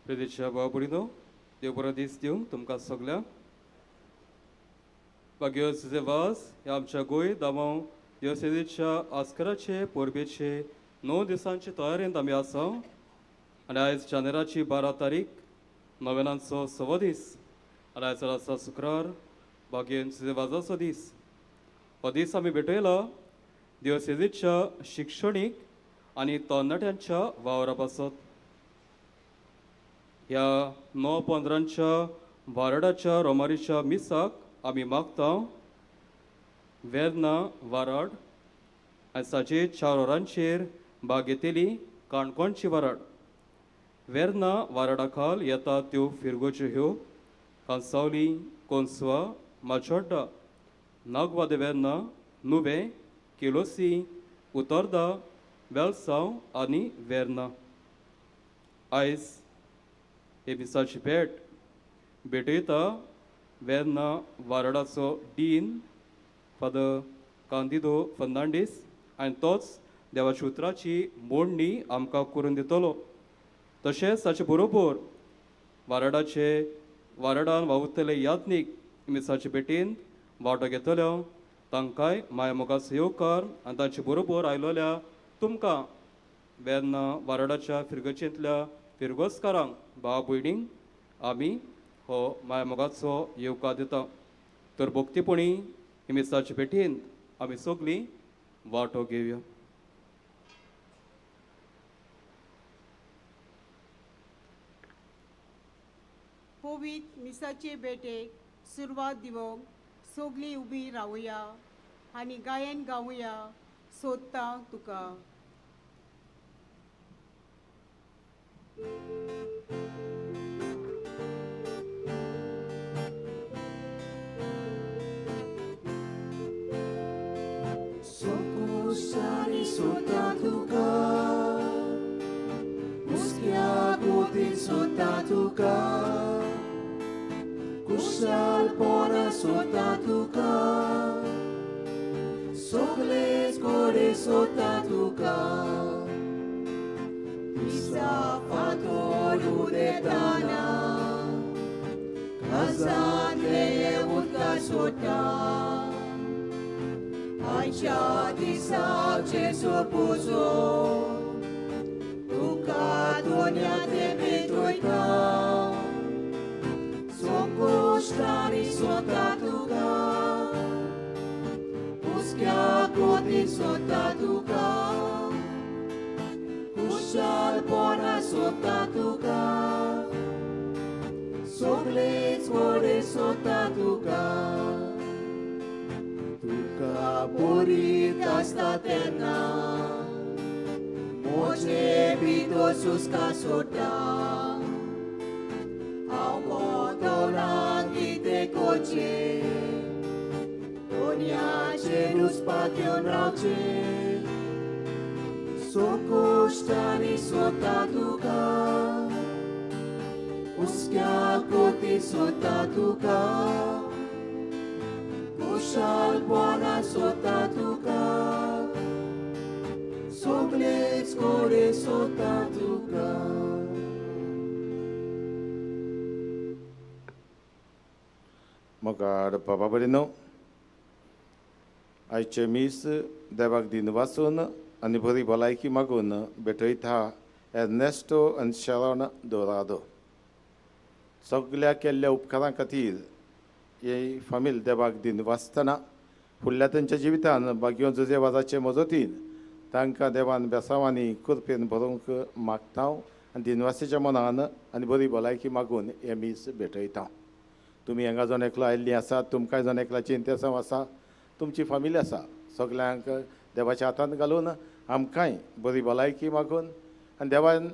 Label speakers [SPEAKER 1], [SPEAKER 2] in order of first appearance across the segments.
[SPEAKER 1] प्रेरीच्या भाव भयणीनो, देव बरो दीस दिवंक तुमकां सगल्यांक. भाग्योस वास ह्या आमच्या गोंय दामांव दिवसेच्या आस्कराचे परबेचे 9 दिसांचे तयारेंत आमी आसा आनी आयज जानेराची 12 तारीख नव्यानांचो 6 दीस आनी आयज आसा शुक्रार भाग्योस वाजाचो दीस. हो दीस आमी भेटयला दिवसेजीच्या शिक्षणीक आनी तरणाट्यांच्या वावरा पासत. ह्या 9:15 वारडाच्या रोमारीच्या मिसाक आमी मागता वेर्ना वाराड आनी साजे 4 वरांचेर भाग घेतली काणकोणची वाराड. वेर्ना वाराडा खाल येता त्यो फिरगोच्यो ह्यो कांसावली, कोन्सवा, माचोड्डा, नागवादे वेर्ना, नुवें, केलोसी, उतोर्दा, वेलसांव आनी वेर्ना. आयज हे मिसाची भेट भेटयता वेर्ना वारडाचो डीन फादर कांदिदो फर्नांडीस आनी तोच देवाच्या उतराची मोडणी आमकां करून दितलो. तशेंच ताचे बरोबर वारडाचे वारडान वावुरतले याज्ञीक मिसाचे भेटीन वांटो घेतलो तांकांय माया मोगाचो येवकार आनी तांचे बरोबर आयलोल्या तुमकां वेर्ना वारडाच्या फिरगचेंतल्या फिरगोजकारांक भाव भयणींक आमी हो माया मोगाचो येवकार दिता. तर भक्तीपणी ही मिसाचे भेटीन आमी सगळीं वांटो घेवया.
[SPEAKER 2] पवित्र मिसाचे भेटेक सुरवात दिवंक सगळीं उबी रावया आनी गायन गावया सोदता तुका.
[SPEAKER 3] Soccursari sottatuca, Uschiacuti sottatuca, Cusal pora sottatuca, Sogles core sottatuca, Isa fator udetana, Casante utca sota, Aici disac ce supuso, Tuca dunia te betuita, Socuștari sotatuca, Uschea coti sotatuca, Cușal pora sotatuca, Sogleț ore sotatuca, Tuca purita staterna, Moce pito susca sota, Au cotolanti te coce, Tonia cerus pation rauce, Socuștani sotatuca, Uschea coti sotatuca, Cușal poana sotatuca, Sogleț core sotatuca.
[SPEAKER 4] मोगाड बाबा भयणीनो, आयचें मीस देवाक दिन वाचून आनी बरी भलायकी मागून भेटयता Ernesto आनी शरण दोरादो. सगल्या केल्ल्या उपकारां खातीर ही फामील देवाक दिन वाचतना फुडल्या तेंच्या जिवितान भाग्यो जुजे वाजाचे मजतीन तांकां देवान बेसांवांनी कृपेन भरोवंक मागता आनी दिनवासीच्या मनान आनी बरी भलायकी मागून हें मीस भेटयता. तुमी हांगा जण एकलो आयिल्लीं आसात, तुमकांय जण एकल्याची इंतेसांव आसा, तुमची फामील आसा, सगल्यांक देवाच्या हातांत घालून आमकांय बरी भलायकी मागून आनी देवान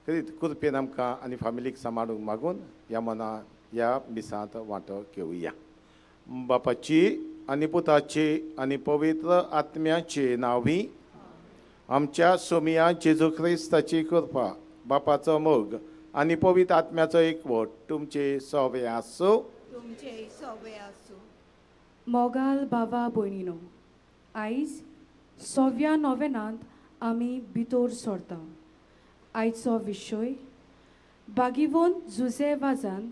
[SPEAKER 4] कृपेन आमकां आनी फामिलीक सांबाळूंक मागून ह्या मना ह्या मिसांत वांटो घेवया. बापाची आनी पुताची आनी पवित्र आत्म्याची नांवी आमच्या सोमिया जेजू क्रिस्ताची कृपा, बापाचो मोग आनी पवित्र आत्म्याचो एकवट तुमचे सोवे आसूं.
[SPEAKER 2] तुमचे सोवे आसूं.
[SPEAKER 5] मोगाल बाबा भयणीनो, आयज 6व्या नोवेनांत आमी भितर सरता. आयचो विशय बागिवोन जुजे वाजान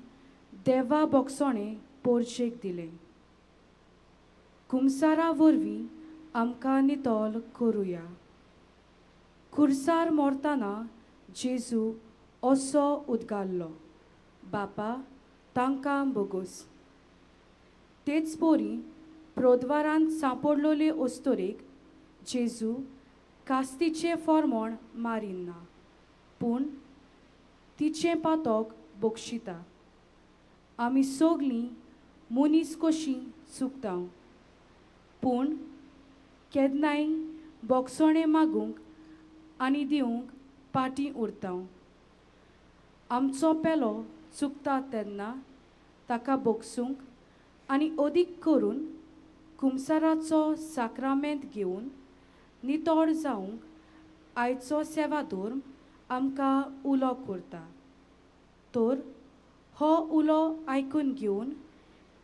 [SPEAKER 5] देवा बोगसोणें पोरचेक दिलें. कुमसारा वरवीं आमकां नितळ करुया. खुर्सार मरतना जेजू असो उद्गारलो, बापा तांकां बोगोस. तेच परी प्रोद्वारांत सांपडलोले अस्तोरेक जेजू कास्तीचें फॉर्मोण मारिना, पूण तिचें पातोक बक्षिता. आमी सगलीं मनीस कशीं चुकता, पूण केन्नाय बोगसणें मागूंक आनी दिवंक पाटी उरता. आमचो पेलो चुकता तेन्ना ताका बोगसूंक आनी अदीक करून कुमसाराचो साक्रामेंत घेवन नितळ जावंक आयचो सेवा धर्म आमकां उलो करता. तर हो उलो आयकून घेवन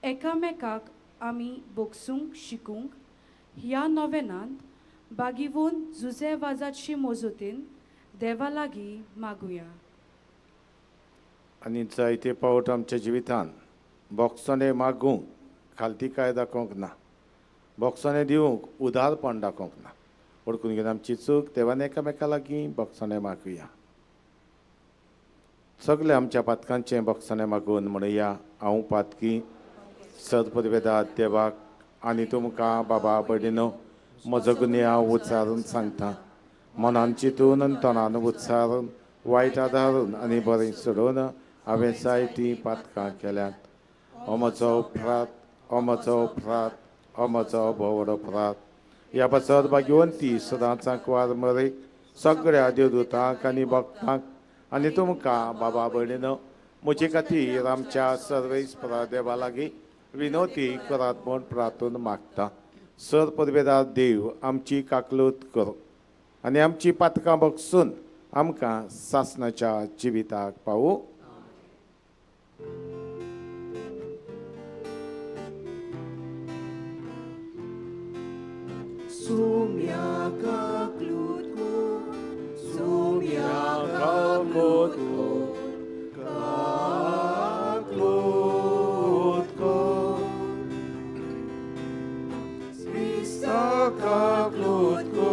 [SPEAKER 5] एकामेकाक आमी बोगसूंक शिकूंक ह्या नोवेनांत बागिवोन जुजे वाजाची मजतीन देवा लागीं मागुया.
[SPEAKER 4] आनी जायते पावट आमच्या जिवितान बोगसणें मागूंक खालती कांय दाखोवंक ना, बोगसणें दिवंक उदारपण दाखोवंक ना. वळखून घेवन आमची चूक देवान एकामेका लागीं बोगसणें मागुया. सगळे आमच्या पातकांचें बोगसणें मागून म्हणुया, हांव पातकी सदपदवेदा देवाक आनी तुमकां बाबा भयणीनो म्हजो गुन्यांव उच्चारून सांगता. मनान चिंतून आनी तोंडान उच्चारून वायट आदारून आनी बरें सोडून हांवें जायतीं पातकां केल्यांत. हो म्हजो अपराध, हो म्हजो अपराध, हो म्हजो भोवड अपराध. ह्या पासत भाग्यवंती सदांच आंकवार मरे सगळ्या देवदूतांक आनी भक्तांक आनी तुमकां बाबा भयणीनो म्हजे खातीर आमच्या सर्वेस्परा देवा लागीं विनोती करात म्हूण प्रार्थून मागता. सर पदवेदार देव आमची काकलूत करूं आनी आमची पातकां बगसून आमकां सासणाच्या जिविताक पावूं.
[SPEAKER 3] Sumya kaklutko, sumya kaklutko, kaklutko. Krista kaklutko,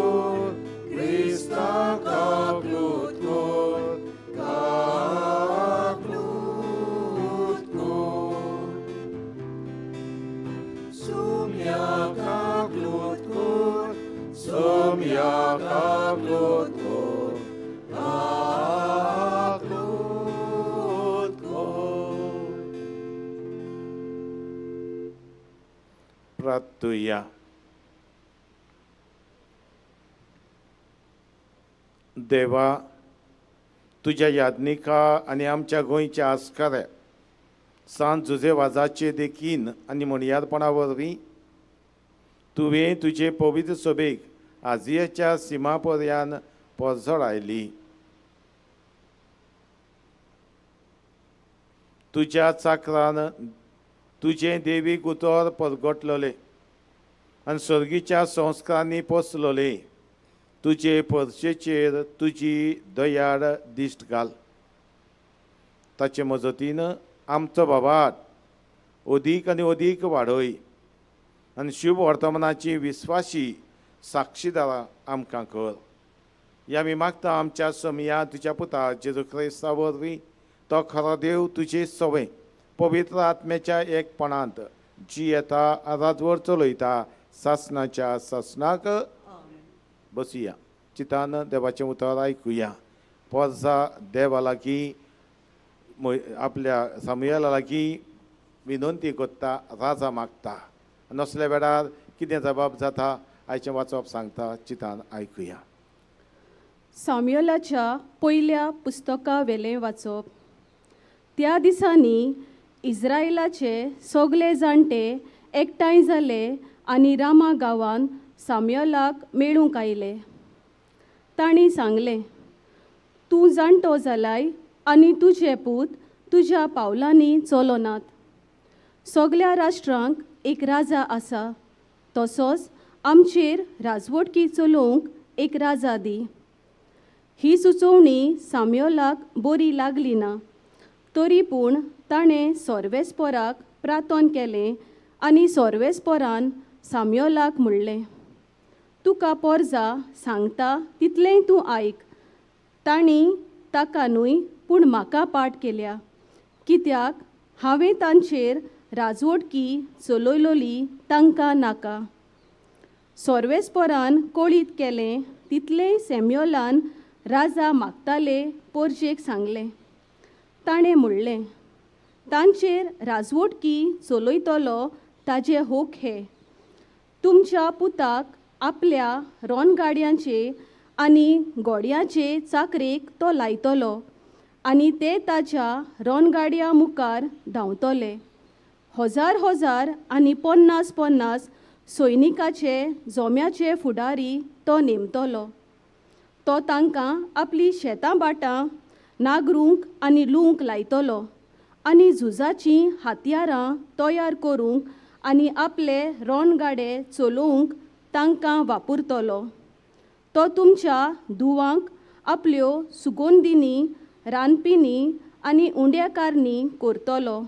[SPEAKER 3] Krista kaklutko, kaklutko. Sumya kaklutko, sumya kaklutko, kaklutko.
[SPEAKER 4] प्रार्थुया. देवा, तुज्या यादनिका आनी आमच्या गोंयच्या आस्काऱ्या सांत जुजे वाजाचे देखीन आनी म्हणयारपणा वरवीं तुवें तुजे पवित्र सभेक आजियाच्या सिमा पर्यान पोजडायली. तुज्या चाकरान तुजें देवीक उतर परगटलोलें आनी सर्गीच्या संस्कारांनी पोसलोलें. तुजे परशेचेर तुजी दयाळ दिश्ट घाल. ताचे मजतीन आमचो बाबाट अदीक आनी अदीक वाडय आनी शुभ वर्तमानाची विस्वाशी साक्षीदारां आमकां कर. ह्या आमी मागता आमच्या समया तुज्या पुता जेजू क्रिस्ता वरवीं, तो खरो देव तुजे सवे पवित्र आत्म्याच्या एकपणांत जी येता राजवट चलयता सासणाच्या सासणाक. बसुया, चितान देवाचें उतर आयकुया. पोरसा देवा लागीं आपल्या सामुयेला लागीं विनंती करता, राजा मागता. नसल्या वेळार कितें जबाब जाता आयचें वाचप सांगता. चितान आयकुया.
[SPEAKER 6] साम्युएलाच्या पयल्या पुस्तका वेलें वाचप. त्या दिसांनी इस्रायलाचे सगळे जाणटे एकठांय जाले आनी रामा गांवांत साम्युएलाक मेळूंक आयले. तांणी सांगलें, तूं जाणटो जालाय आनी तुजे पूत तुज्या पावलांनी चलनात. सगल्या राष्ट्रांक एक राजा आसा, तसोच आमचेर राजवटकी चलोवंक एक राजा दी. ही सुचोवणी साम्युएलाक बरी लागली ना. तरी पूण ताणें सोर्वेस्पोराक प्रार्थन केलें आनी सोर्वेस्पोरान सामयोलाक म्हणलें, तुका पोरजा सांगता तितलेंय तूं आयक. तांणी ताका न्हय पूण म्हाका पाठ केल्या, कित्याक हांवें तांचेर राजवटकी चलयलोली तांकां नाका. सोर्वेस्पोरान कळीत केलें तितलेंय सॅम्युअलान राजा मागताले पोरजेक सांगलें. ताणें म्हणलें, तांचेर राजवटकी चलयतलो ताजे होक हे, तुमच्या पुताक आपल्या रोनगाडयांचे आनी घोड्याचे चाकरेक तो लायतलो आनी ते ताच्या रोनगाडया मुखार धांवतले. हजार हजार आनी 50 50 सैनिकाचे जोम्याचे फुडारी तो नेमतलो. तो तांकां आपली शेतां भाटां नागरूंक आनी लुवंक लायतलो आनी झुजाचीं हत्यारां तयार करूंक आनी आपले रोनगाडे चलोवंक तांकां वापरतलो. तो तुमच्या धुवांक आपल्यो सुगंधिनी रांदपिनी आनी उंड्याकारणी करतलो.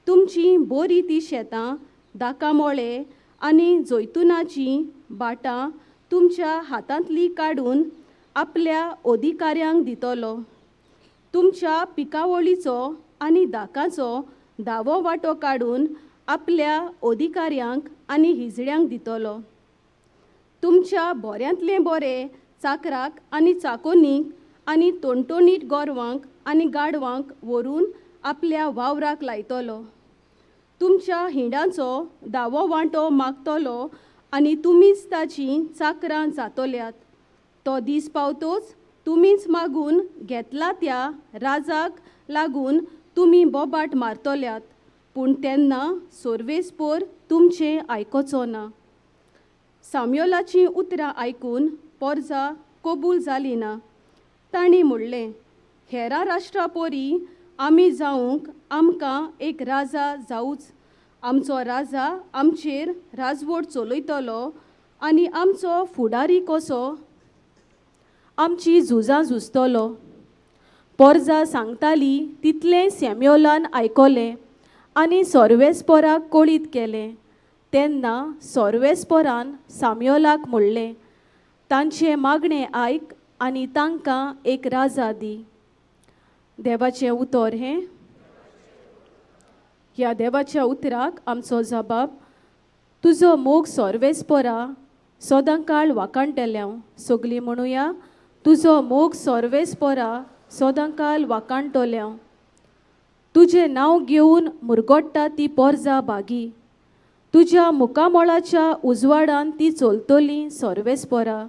[SPEAKER 6] तुमची बरी ती शेतां दाकामोळे आनी जैतुनाचीं भाटां तुमच्या हातांतलीं काडून आपल्या अधिकाऱ्यांक दितलो. तुमच्या पिकावळीचो आनी दाकाचो दावो वांटो काडून आपल्या अधिकाऱ्यांक आनी हिजड्यांक दितलो. तुमच्या बऱ्यांतलें बरें चाकराक आनी चाकोनीक आनी टोणटोणीत गोरवांक आनी गाडवांक व्हरून आपल्या वावराक लायतलो. तुमच्या हिंडांचो दावो वांटो मागतलो आनी तुमीच ताचीं चाकरां जातल्यात. तो दीस पावतोच तुमीच मागून घेतला त्या राजाक लागून तुमी बोबाट मारतल्यात, पूण तेन्ना सोर्वेस्पोर तुमचें आयकोचो ना. साम्योलाचीं उतरां आयकून पोरजा कबूल जाली ना. तांणी म्हणलें, हेरां राष्ट्रां पोरी आमी जावंक आमकां एक राजा जावूच. आमचो राजा आमचेर राजवट चलयतलो आनी आमचो फुडारी कसो आमची झुजां झुजतलो. पोरजा सांगताली तितलें सॅम्युअलान आयकलें आनी सोर्वेस्पोराक कळीत केलें. तेन्ना सोर्वेस्पोरान साम्युअलाक म्हणलें, तांचें मागणें आयक आनी तांकां एक राजा दी. देवाचें उतर हें. ह्या देवाच्या उतराक आमचो जबाब, तुजो मोग सोर्वेस्पोरा सदांकाळ वाखाणटल्यांव. सगलीं म्हणुया, तुजो मोग सोर्वेस्पोरा सदांकाळ वाखाणटल्यांव. तुजें नांव घेवन मुरगोट्टा ती पोरजा बागी, तुज्या मुखामळाच्या उजवाडान ती चलतली सोर्वेस्पोरा.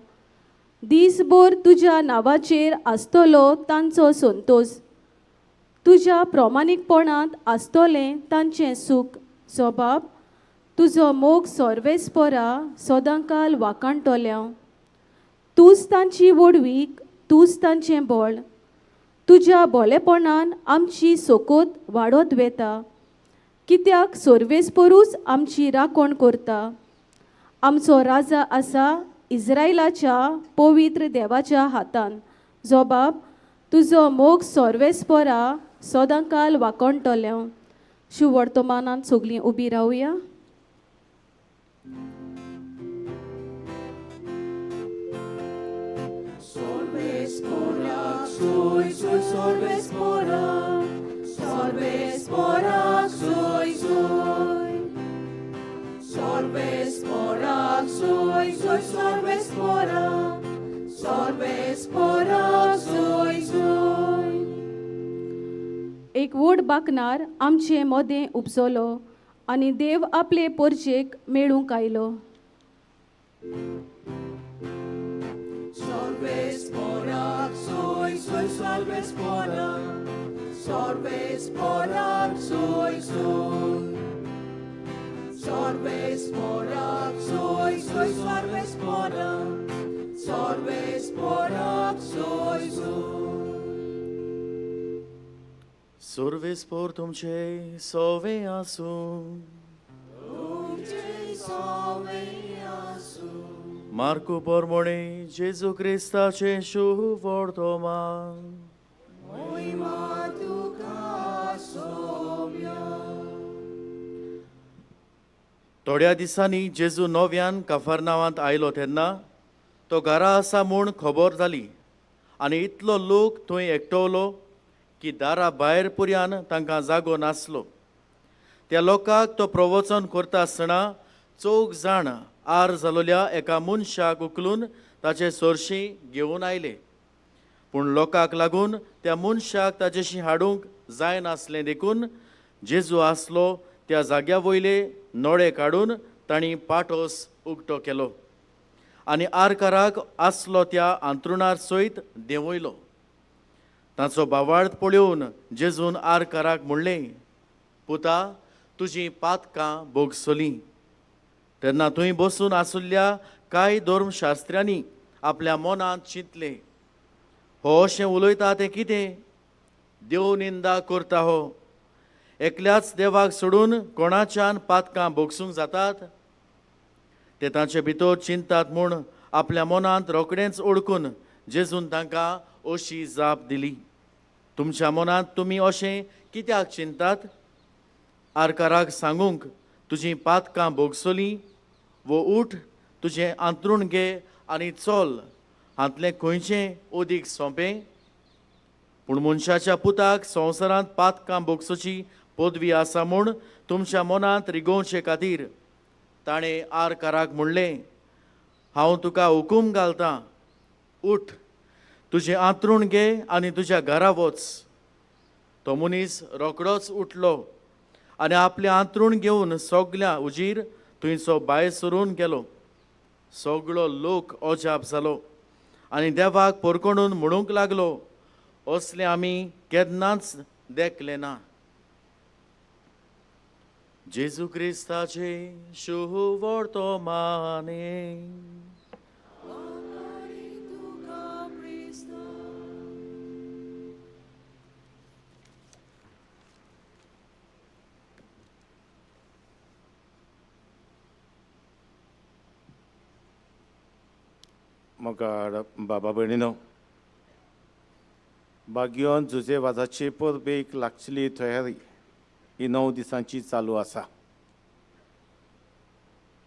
[SPEAKER 6] दीसभर तुज्या नांवाचेर आसतलो तांचो संतोश, तुज्या प्रमाणीकपणांत आसतलें तांचें सूख. जबाब, तुजो मोग सोर्वेस्पोरा सदांकाळ वाखाणटल्यांव. तूंच तांची व्हडवीक, तूंच तांचें बळ. तुज्या बोलेपणान आमची सोकोत वाडत वेता, कित्याक सोर्वेस्पोरूच आमची राखण करता. आमचो राजा आसा इस्रायलाच्या पवित्र देवाच्या हातान. जबाब, तुजो मोग सोर्वेस्पोरा सदांकाळ वाखाणटल्यांव. शुवर्तमानांत सगलीं उबी रावया.
[SPEAKER 3] Sorvespora, soy, soy, sorvespora, sorvespora, soy, soy. Sorvespora, soy, soy, sorvespora, sorvespora, soy, soy.
[SPEAKER 6] एक व्हड बाकनार आमचे मोदें उपजलो आनी देव आपले पोरजेक मेळूंक आयलो.
[SPEAKER 3] Sorvespora, soy, soy, sorvespora, sorvespora, soy, soy. Sorvespora, soy, soy, sorvespora, sorvespora, soy, soy.
[SPEAKER 7] सोर्वेस्पोर तुमचे सोवे आसूं.
[SPEAKER 3] तुमचे सोवे आसूं.
[SPEAKER 7] मार्कू पोरमोणे जेजू क्रिस्ताचें शुभ वर्तमान.
[SPEAKER 3] मोहिमा तुका
[SPEAKER 7] थोड्या दिसांनी जेजू नव्यान काफरनावांत आयलो तेन्ना तो घरा आसा म्हूण खबर जाली आनी इतलो लोक थंय एकटवलो की दारा भायर पुर्यान तांकां जागो नासलो. त्या लोकांक तो प्रवचन करता आसतना चौग जाण आर जालोल्या एका मनशाक उखलून ताचे सरशीं घेवन आयले. पूण लोकांक लागून त्या मनशाक ताजेशी हाडूंक जायनासलें देखून जेजू आसलो त्या जाग्या वयले नळे काडून तांणी पाटोस उक्तो केलो आनी आरकाराक आसलो त्या आंतरुणार सयत देंवयलो. ताचो बावार्थ पळोवन जेजून आरकाराक म्हणलें, पुता, तुजीं पातकां भोगसलीं. तेन्ना थंय बसून आशिल्ल्या कांय धर्मशास्त्र्यांनी आपल्या मनांत चिंतलें, हो अशें उलयता तें कितें? देव निंदा करता हो. एकल्याच देवाक सोडून कोणाच्यान पातकां भोगसूंक जातात? ते तांचे भितर चिंतात म्हूण आपल्या मनांत रोखडेंच ओळखून जेजून तांकां अशी जाप दिली, तुमच्या मनांत तुमी अशें कित्याक चिंतात? आरकाराक सांगूंक तुजीं पातकां भोगसलीं वो उठ तुजें आंतरूण घे आनी चल, हांतलें खंयचें अदीक सोंपें? पूण मनशाच्या पुताक संवसारांत पातकां भोगसोची पदवी आसा म्हूण तुमच्या मनांत रिगोवचे खातीर ताणें आरकाराक म्हणलें, हांव तुका हुकूम घालतां, उठ, तुजें आंतरूण घे आनी तुज्या घरा वच. तो मनीस रोखडोच उठलो आनी आपलें आंतरूण घेवन सगल्या उजीर थंयचो भायर सरून गेलो. सगळो लोक अजाप जालो आनी देवाक पोरकोणून म्हणूंक लागलो, असलें आमी केन्नाच देखलें ना. जेजू क्रिस्ताचे शुवर्तमाने.
[SPEAKER 4] मोगाळ बाबा भयणीनो, बागियोन जुजे वाजाची परबेक लागचली तयारी ही 9 दिसांची चालू आसा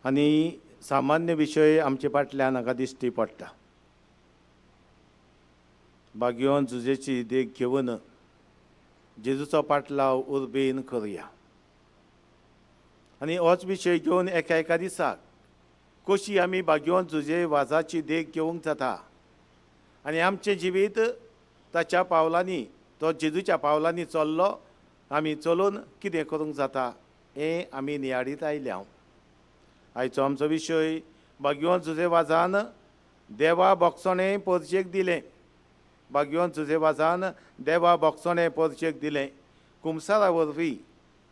[SPEAKER 4] आनी सामान्य विशय आमचे फाटल्यान हांगा दिश्टी पडटा. बागियोन जुजेची देख घेवन जेजूचो पाटलाव उर्बेन करुया आनी होच विशय घेवन एका एका दिसाक कशी आमी बागियोन जुजे वाजाची देख घेवंक जाता आनी आमचें जिवीत ताच्या पावलांनी, तो जेजूच्या पावलांनी चल्लो, आमी चलून कितें करूंक जाता हें आमी नियाळीत आयल्या. आयचो आमचो विशय बागियोन जुजे वाजान देवा बोगसणें पोरचेक दिलें. बागियोन जुजे वाजान देवा बोगसणें पोरचेक दिलें. कुमसारा वरवीं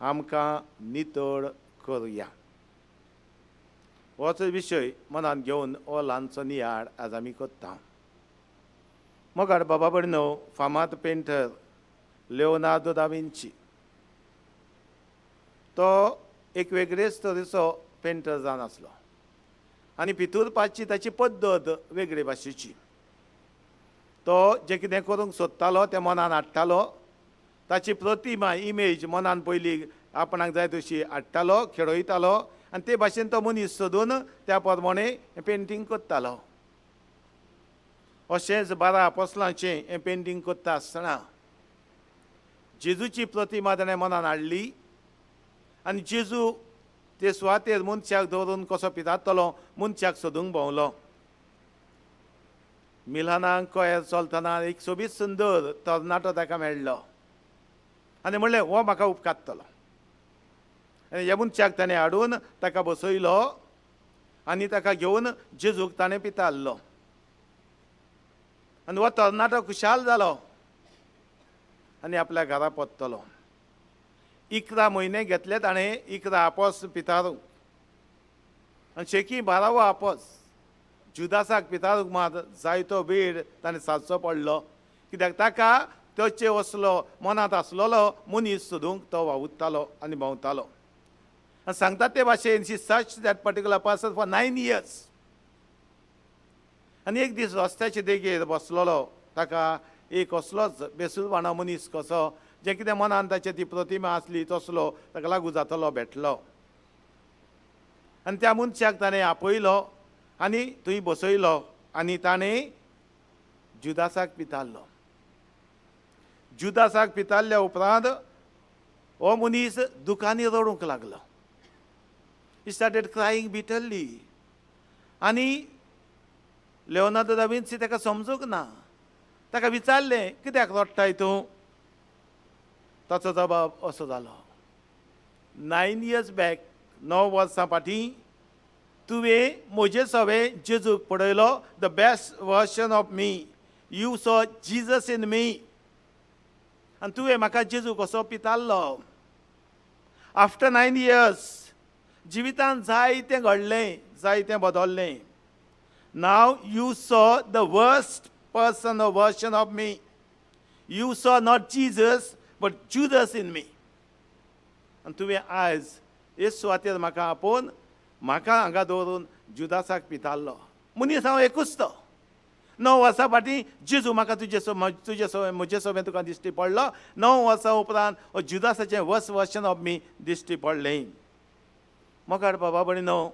[SPEAKER 4] आमकां नितळ करुया. होच विशय मनांत घेवन हो ल्हानसो नियाळ आज आमी करता. मोगाळ बाबा भयणीनो, फामाद पेंटर लिओनार्दो दा विंची तो एक वेगळेच तरेचो पेंटर जावन आसलो आनी पितूरपाची ताची पद्दत वेगळे भाशेची. तो जें कितें करूंक सोदतालो तें मनान हाडटालो, ताची प्रतिमा इमेज मनान पयली आपणाक जाय तशी हाडटालो, खेळयतालो आनी ते भाशेन तो मनीस सोदून त्या प्रमाणे पेंटींग करतालो. अशेंच 12 आपोस्लांचें हें पेंटींग करता आसतना जेजूची प्रतिमा ताणें मनान हाडली आनी जेजू ते सुवातेर मनशाक दवरून कसो पितातलो मनशाक सोदूंक भोंवलो. मिलानाक कोयर चलतना एक सोबीत सुंदर तरणाटो ताका मेळ्ळो आनी म्हणलें, हो म्हाका उपकारतलो. आनी ह्या मनशाक ताणें हाडून ताका बसयलो आनी ताका घेवन जेजूक ताणें पितारलो आनी हो तरणाटो खुशाल जालो आनी आपल्या घरा परतलो. 11 म्हयने घेतले ताणें 11 आपोस पितारूंक आनी शेकी 12वो आपोस जुदासाक पितारूंक मात जायतो वेळ ताणें सादचो पडलो, कित्याक ताका तोचे असलो मनांत आसलेलो मनीस सोदूंक तो वावुरतालो आनी भोंवतालो. आनी सांगता ते भाशेन she search that particular person for 9 years. आनी एक दीस रस्त्याचे देगेर बसलेलो ताका एक असलोच बेसुरवाणो मनीस कसो जें कितें मनान ताची ती प्रतिमा आसली तसलो ताका लागू जातलो भेटलो. आनी त्या मनशाक ताणें आपयलो आनी थंय बसयलो आनी ताणें जुदासाक पितारलो. जुदासाक पितारल्या उपरांत हो मनीस दुकांनी रडूंक लागलो. He started crying bitterly. आनी लियोनार्दो दा विन्सी ताका समजूंक ना. ताका विचारलें, कित्याक रडटाय तूं? ताचो जबाब असो जालो, 9 years back, 9 वर्सां फाटीं तुवें म्हजे सवें जेजूक पळयलो, the best version of me, you saw Jesus in me, आनी तुवें म्हाका जेजू कसो पितारलो. आफ्टर 9 years जिवितान जायतें घडलें, जायतें बदल्लें. Now you saw the worst person or version of me. You saw not Jesus but Judas in me. आनी तुवें आयज हे सुवातेर म्हाका आपोवन म्हाका हांगा दवरून जुदासाक पितारलो. मनीस हांव एकूच तो. 9 वर्सां फाटीं जेजू म्हाका तुजे सवें म्हजे सवें तुका दिश्टी पडलो. 9 वर्सां उपरांत जुदासाचें वर्स वर्शन ऑफ मी दिश्टी पडलें. मोगाळ बाबा भयणीनो,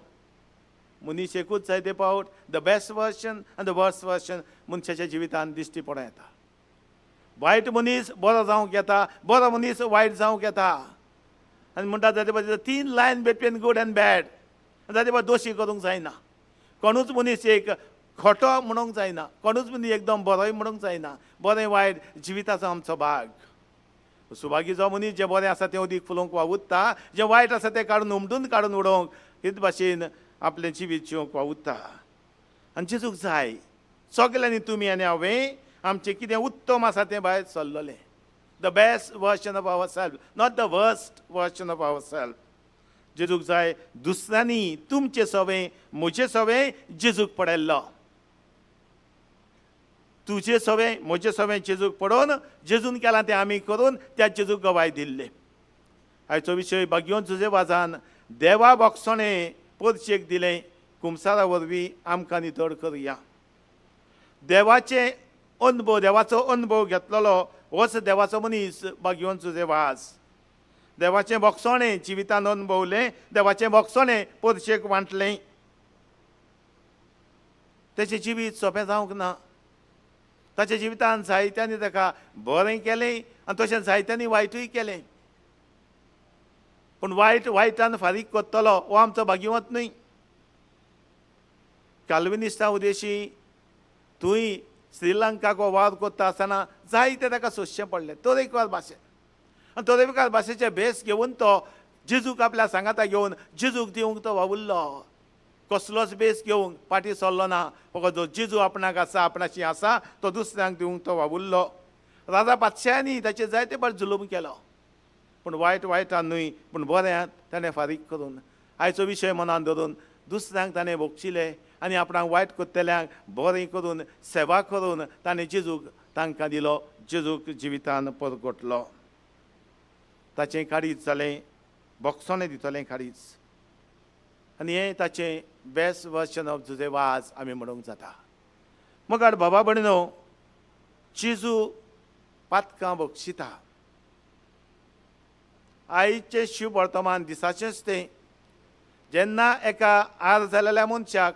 [SPEAKER 4] मनीस एकूच जायते फावट the best version आनी the worst version मनशाच्या जिवितान दिश्टी पडूं येता. वायट मनीस बरो जावंक येता, बरो मनीस वायट जावंक येता. आनी म्हणटा जाते पावट 3 line between good and bad. जाते पावट दोशी करूंक जायना. कोणूच मनीस एक खोटो म्हणूंक जायना, कोणूच मनीस एकदम बरोय म्हणूंक जायना. बरें वायट जिविताचो आमचो भाग. सुभागी जो मनीस जें बरें आसा तें उदीक फुलोवंक वावुरता, जें वायट आसा तें काडून उमटून काडून उडोवंक हेच भाशेन आपलें जिवीत जिवंक वावुरता. आनी जेजूक जाय सगल्यांनी तुमी आनी हांवें आमचें कितें उत्तम आसा तें भायर सरलेलें. The best version of our self, not the worst version of our self. जेजूक जाय दुसऱ्यांनी तुमचें सवें म्हजें सवें जेजूक पडयल्लो. तुजें सवें म्हजें सवें जेजूक पडोवन जेजून केलां तें आमी करून त्या जेजूक गवाय दिल्ले. आयचो विशय भाग्योन जुजे वाजान देवा बोगसणें परचेक दिलें कुमसारा वरवीं आमकां नितळ करुया. देवाचें अनुभव, देवाचो अनुभव घेतलेलो होच देवाचो मनीस भाग्योन जुजे वाज. देवाचें बोगसणें जिवितान अनुभवलें, देवाचें बोगसणें परचेक वांटलें. तेचें जिवीत सोंपें जावंक ना. ताच्या जिवितान जायत्यांनी ताका बरें केलें आनी तशें जायत्यांनी वायटूय केलें. पूण वायट वायटान फारीक करतलो हो आमचो भाग्यवंत न्हय. काल्विनिस्ता उदेशी थंय श्रीलंकाक हो वावर करता आसतना जायते ताका सोंसचें पडलें तरेकवार भाशेन. आनी तरेकवार भाशेचे भेस घेवन तो जेजूक आपल्या सांगाता घेवन जेजूक दिवंक तो वावुरलो. कसलोच बेस घेवंक फाटीं सरलो ना. फकत जो जेजू आपणाक आसा, आपणाशी आसा तो दुसऱ्यांक दिवंक तो वावुरलो. राजा पातशायांनी ताचेर जायते फावट जुलूम केलो, पूण वायट वायटान न्हय पूण बऱ्यांत ताणें फारीक करून आयचो विशय मनान धरून दुसऱ्यांक ताणें भोगशिले आनी आपणाक वायट करतल्यांक बरें करून सेवा करून ताणें जेजूक तांकां दिलो, जेजूक जिवितान परगटलो. ताचें काडीच जालें, बोगसणें दितलें काडीच. आनी हें ताचें बेस्ट वर्शन ऑफ जुजे वाज आमी म्हणूंक जाता. मगाड बाबा भयणीनो, जेजू पातकां बक्षिता. आयचें शिव वर्तमान दिसाचेंच तें. जेन्ना एका आर जालेल्या मनशाक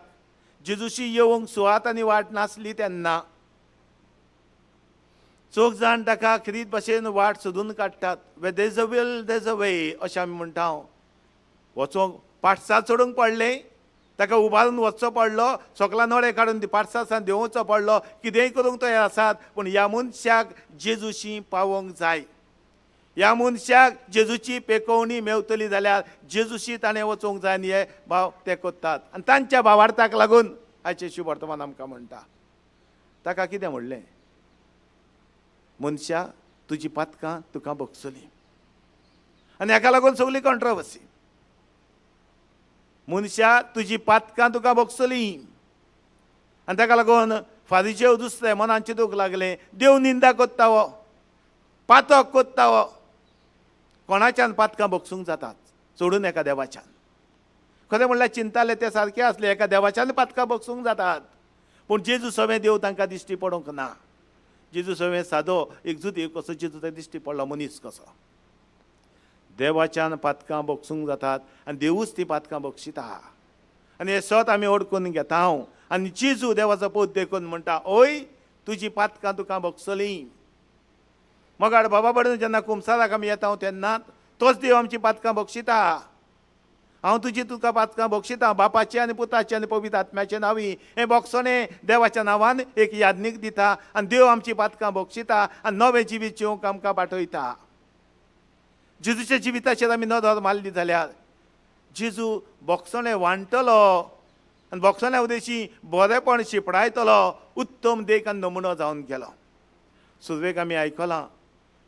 [SPEAKER 4] जेजूशी येवंक सुवात आनी वाट नासली तेन्ना चोग जाण ताका खेरीत भाशेन वाट सोदून काडटात. Where there is a will there is a way अशें आमी म्हणटा. वचोंक पाटसार चडूंक पडलें, ताका उबारून वचचो पडलो, सगळा नळे काडून पाटसार देंवोवचो पडलो, कितेंय करूंक तयार आसात, पूण ह्या मनशाक जेजूशी पावोवंक जाय. ह्या मनशाक जेजूची पेकोवणी मेवतली जाल्यार जेजूशी ताणें वचूंक जाय. आनी हे भाव ते करतात आनी तांच्या भावार्थाक लागून आयचें शिव वर्तमान आमकां म्हणटा. ताका कितें म्हणलें, मनशा तुजी पातकां तुका बगसली. आनी हाका लागून सगळी कॉन्ट्रोवर्सी. मनशा तुजी पातकां तुका बगसली. आनी ताका लागून फारीचेव दुसरे मनान चिंतूंक लागलें, देव निंदा करता हो, पातक करता हो. कोणाच्यान पातकां बगसूंक जातात सोडून एका देवाच्यान. खरें म्हणल्यार चिंताले ते सारके आसले, एका देवाच्यान पातकां बगसूंक जातात. पूण जेजू सवें देव तांकां दिश्टी पडूंक ना. जेजू सवें सादो एक जुदेव कसो जेजू ताका दिश्टी पडलो, मनीस कसो. देवाच्यान पातकां बगसूंक जातात आनी देवूच ती पातकां बक्षिता. आनी हें सत आमी ओडकून घेता हांव. आनी जेजू देवाचो पूत देखून म्हणटा, ओय तुजी पातकां तुका भोगसलीं. मगाड बाबा बडून जेन्ना कुमसाराक आमी येता तेन्ना तोच देव आमची पातकां बक्षिता. हांव तुजी तुका पातकां बक्षिता बापाचे आनी पुताचे आनी पवित्र आत्म्याचे नांवी. हें बक्षणें देवाच्या नांवान एक यादनीक दिता आनी देव आमची पातकां बक्षिता आनी नवें जिवीत जिवंक आमकां पाठयता. जेजूच्या जिविताचेर आमी नदर मारली जाल्यार जेजू बक्षणें वांटलो आनी बक्षण्या उदेशी बरेंपण शिपडायतलो उत्तम देख आनी नमुनो जावन गेलो. सुरवेक आमी आयकलां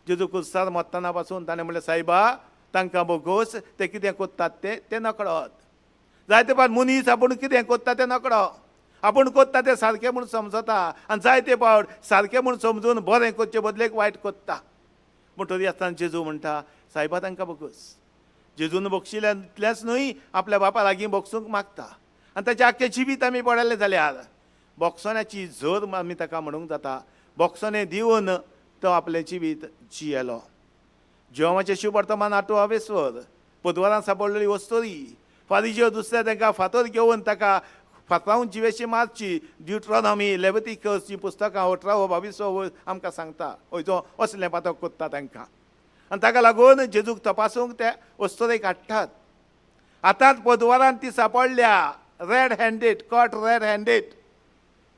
[SPEAKER 4] जेजू कुर्सार मत्ताना पासून ताणें म्हणलें, सायबा तांकां बोगोस, ते कितें कोत्तात ते नकळत. जायते फावट मनीस आपूण कितें कोत्ता तें नकळो, आपूण कोत्ता तें सारकें म्हूण समजता आनी जायते फावट सारकें म्हूण समजून बरें कोत्चे बदलेक वायट कोत्ता. पूण तरी आसतना जेजू म्हणटा, सायबा तांकां बोगोस. जेजून बक्षिल्ल्यान इतलेंच न्हय, आपल्या बापा लागीं बक्षूंक मागता. आनी ताचें आख्खें जिवीत आमी पळयलें जाल्यार बक्षण्याची झर आमी ताका म्हणूंक जाता. बक्षणें दिवन तो आपलें जिवीत जियेलो. जेवणाचें शिव वर्तमान आठो हावेस्वर पदवारान सापडलेली वस्तोरी फारीज्यो दुसऱ्या तांकां फातर घेवन ताका फातरावन जिवेशी मारची. ड्युट्रॉनॉमी लेवतिकस जी पुस्तकां 18वो 22वो आमकां सांगता हय तो असलें पातक कोत्ता तांकां. आनी ताका लागून जेजूक तपासूंक ते वस्तोरेक हाडटात. आतांच पदवारान ती सापडल्या, red handed, caught red handed.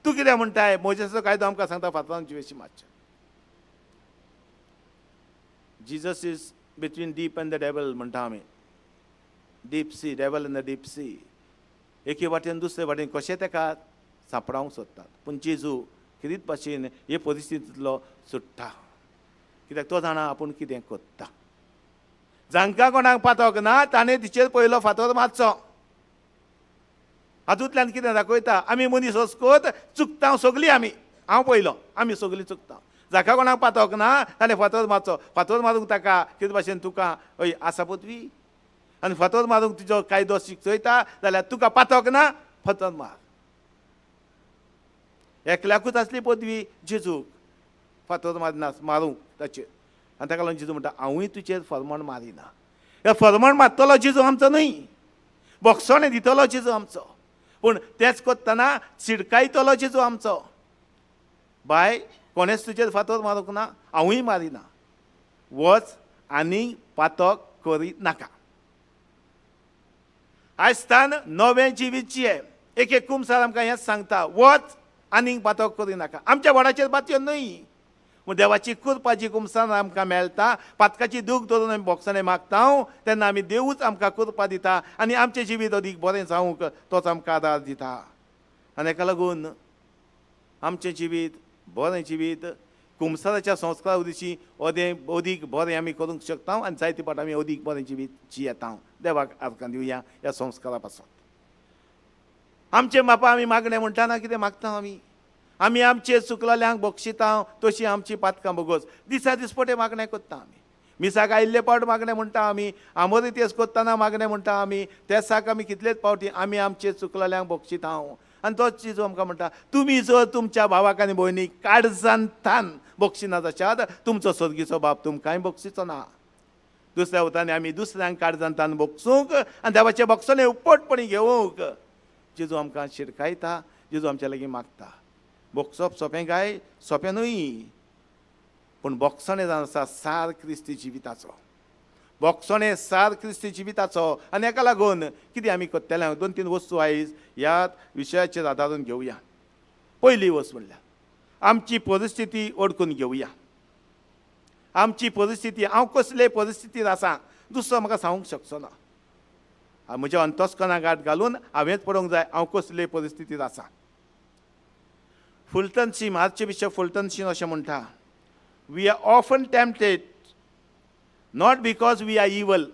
[SPEAKER 4] तूं कितें म्हणटाय? मोजेचो कायदो आमकां सांगता फातरान जिवेशी मारचें. Jesus is between deep and the devil म्हणटा आमी. Deep sea, devil in the deep sea. एके वाटेन दुसरे वाटेन कशें ताका सांपडावंक सोदतात, पूण जेजू खेरीत भाशेन हे परिस्थितींतलो सुट्टा, कित्याक तो जाणा आपूण कितें कोत्ता. जांकां कोणाक पातक ना ताणें तिचेर पयलो फातर मारचो. हातूंतल्यान कितें दाखयता, आमी मनीस वचकोत चुकता सगळीं आमी, हांव पयलो, आमी सगळीं चुकता. जाका कोणाक पातक ना ताणें फातर मारचो. फातर मारूंक ताका कितें भाशेन तुका हय आसा पदवी, आनी फातर मारूंक तुजो कायदो शिकयता जाल्यार तुका पातक ना फातर मार. एकल्याकूच आसली पदवी जेजूक फातर मारना मारूंक ताचेर. आनी ताका लागून जेजू म्हणटा, हांवूय तुजेर फर्मण मारिना. ह्या फर्मण मारतलो जेजू आमचो न्हय, बक्षणें दितलो जेजू आमचो, पूण तेंच कोत्तना शिडकायतलो जेजू आमचो. बाय कोणेच तुजेर फातर मारूंक ना, हांवूय मारिना, वच आनी पातक करी नाका. आयज तान नवें जिवीत जिये. एक एक कुमसार आमकां हेंच सांगता, वच आनीक पातक करी नाका. आमच्या वडाचेर बातयो न्हय, पूण देवाची कृपा जी कुमसार आमकां मेळटा, पातकाची दूख धरून आमी बोगसणें मागता तेन्ना आमी देवूच आमकां कृपा दिता आनी आमचें जिवीत अदीक बरें जावंक तोच आमकां आदार दिता. आनी हेका लागून आमचें जिवीत बरें जिवीत कुमसाराच्या संस्कारा उदेशी अदीक बरें आमी करूंक शकता आनी जायते फावट आमी अदीक बरें जिवीत जियेता. देवाक आर्गां दिवया ह्या संस्कारा पासून. आमचे बापा आमी मागणें म्हणटा कितें मागता आमी, आमी आमचे चुकलेल्यांक बक्षिता तशी आमची पातकां बोगस. दिसा दिसपटे मागणें करता आमी, मिसाक आयिल्ले पावट मागणें म्हणटा आमी, आमोरितेस करतना मागणें म्हणटा आमी, तेसाक आमी कितलेच फावटी आमी आमचे चुकलेल्यांक बक्षिता. आनी तोच जेजू आमकां म्हणटा, तुमी जर तुमच्या भावाक आनी भयणीक काळजान थान बक्षिना जाशात, तुमचो सर्गीचो बाप तुमकांय बक्षिचो ना. दुसऱ्या उतरांनी आमी दुसऱ्यांक काळजान थान बक्षूंक आनी देवाचें बक्षणें उपटपणी घेवंक जेजू आमकां शिरकायता, जेजू आमच्या लागीं मागता. बक्षप सोंपें काय? सोंपें न्हय, पूण बक्षणें जावन आसा सार क्रिस्ती जिविताचो. बक्षणें सार क्रिस्ती जिविताचो. आनी हेका लागून कितें आमी करतले, दोन तीन वस्तू आयज ह्या विशयाचेर आदारून घेवया. पयली वस्त म्हणल्यार आमची परिस्थिती वळखून घेवया. आमची परिस्थिती, हांव कसले परिस्थितीर आसा दुसरो म्हाका सांगूंक शकचो ना. म्हज्या अंतस्कना गांठ घालून हांवेंच पळोवंक जाय हांव कसले परिस्थितीर आसा. Fulton Sheen, archbishop Fulton Sheen अशें म्हणटा, we are often tempted not because we are evil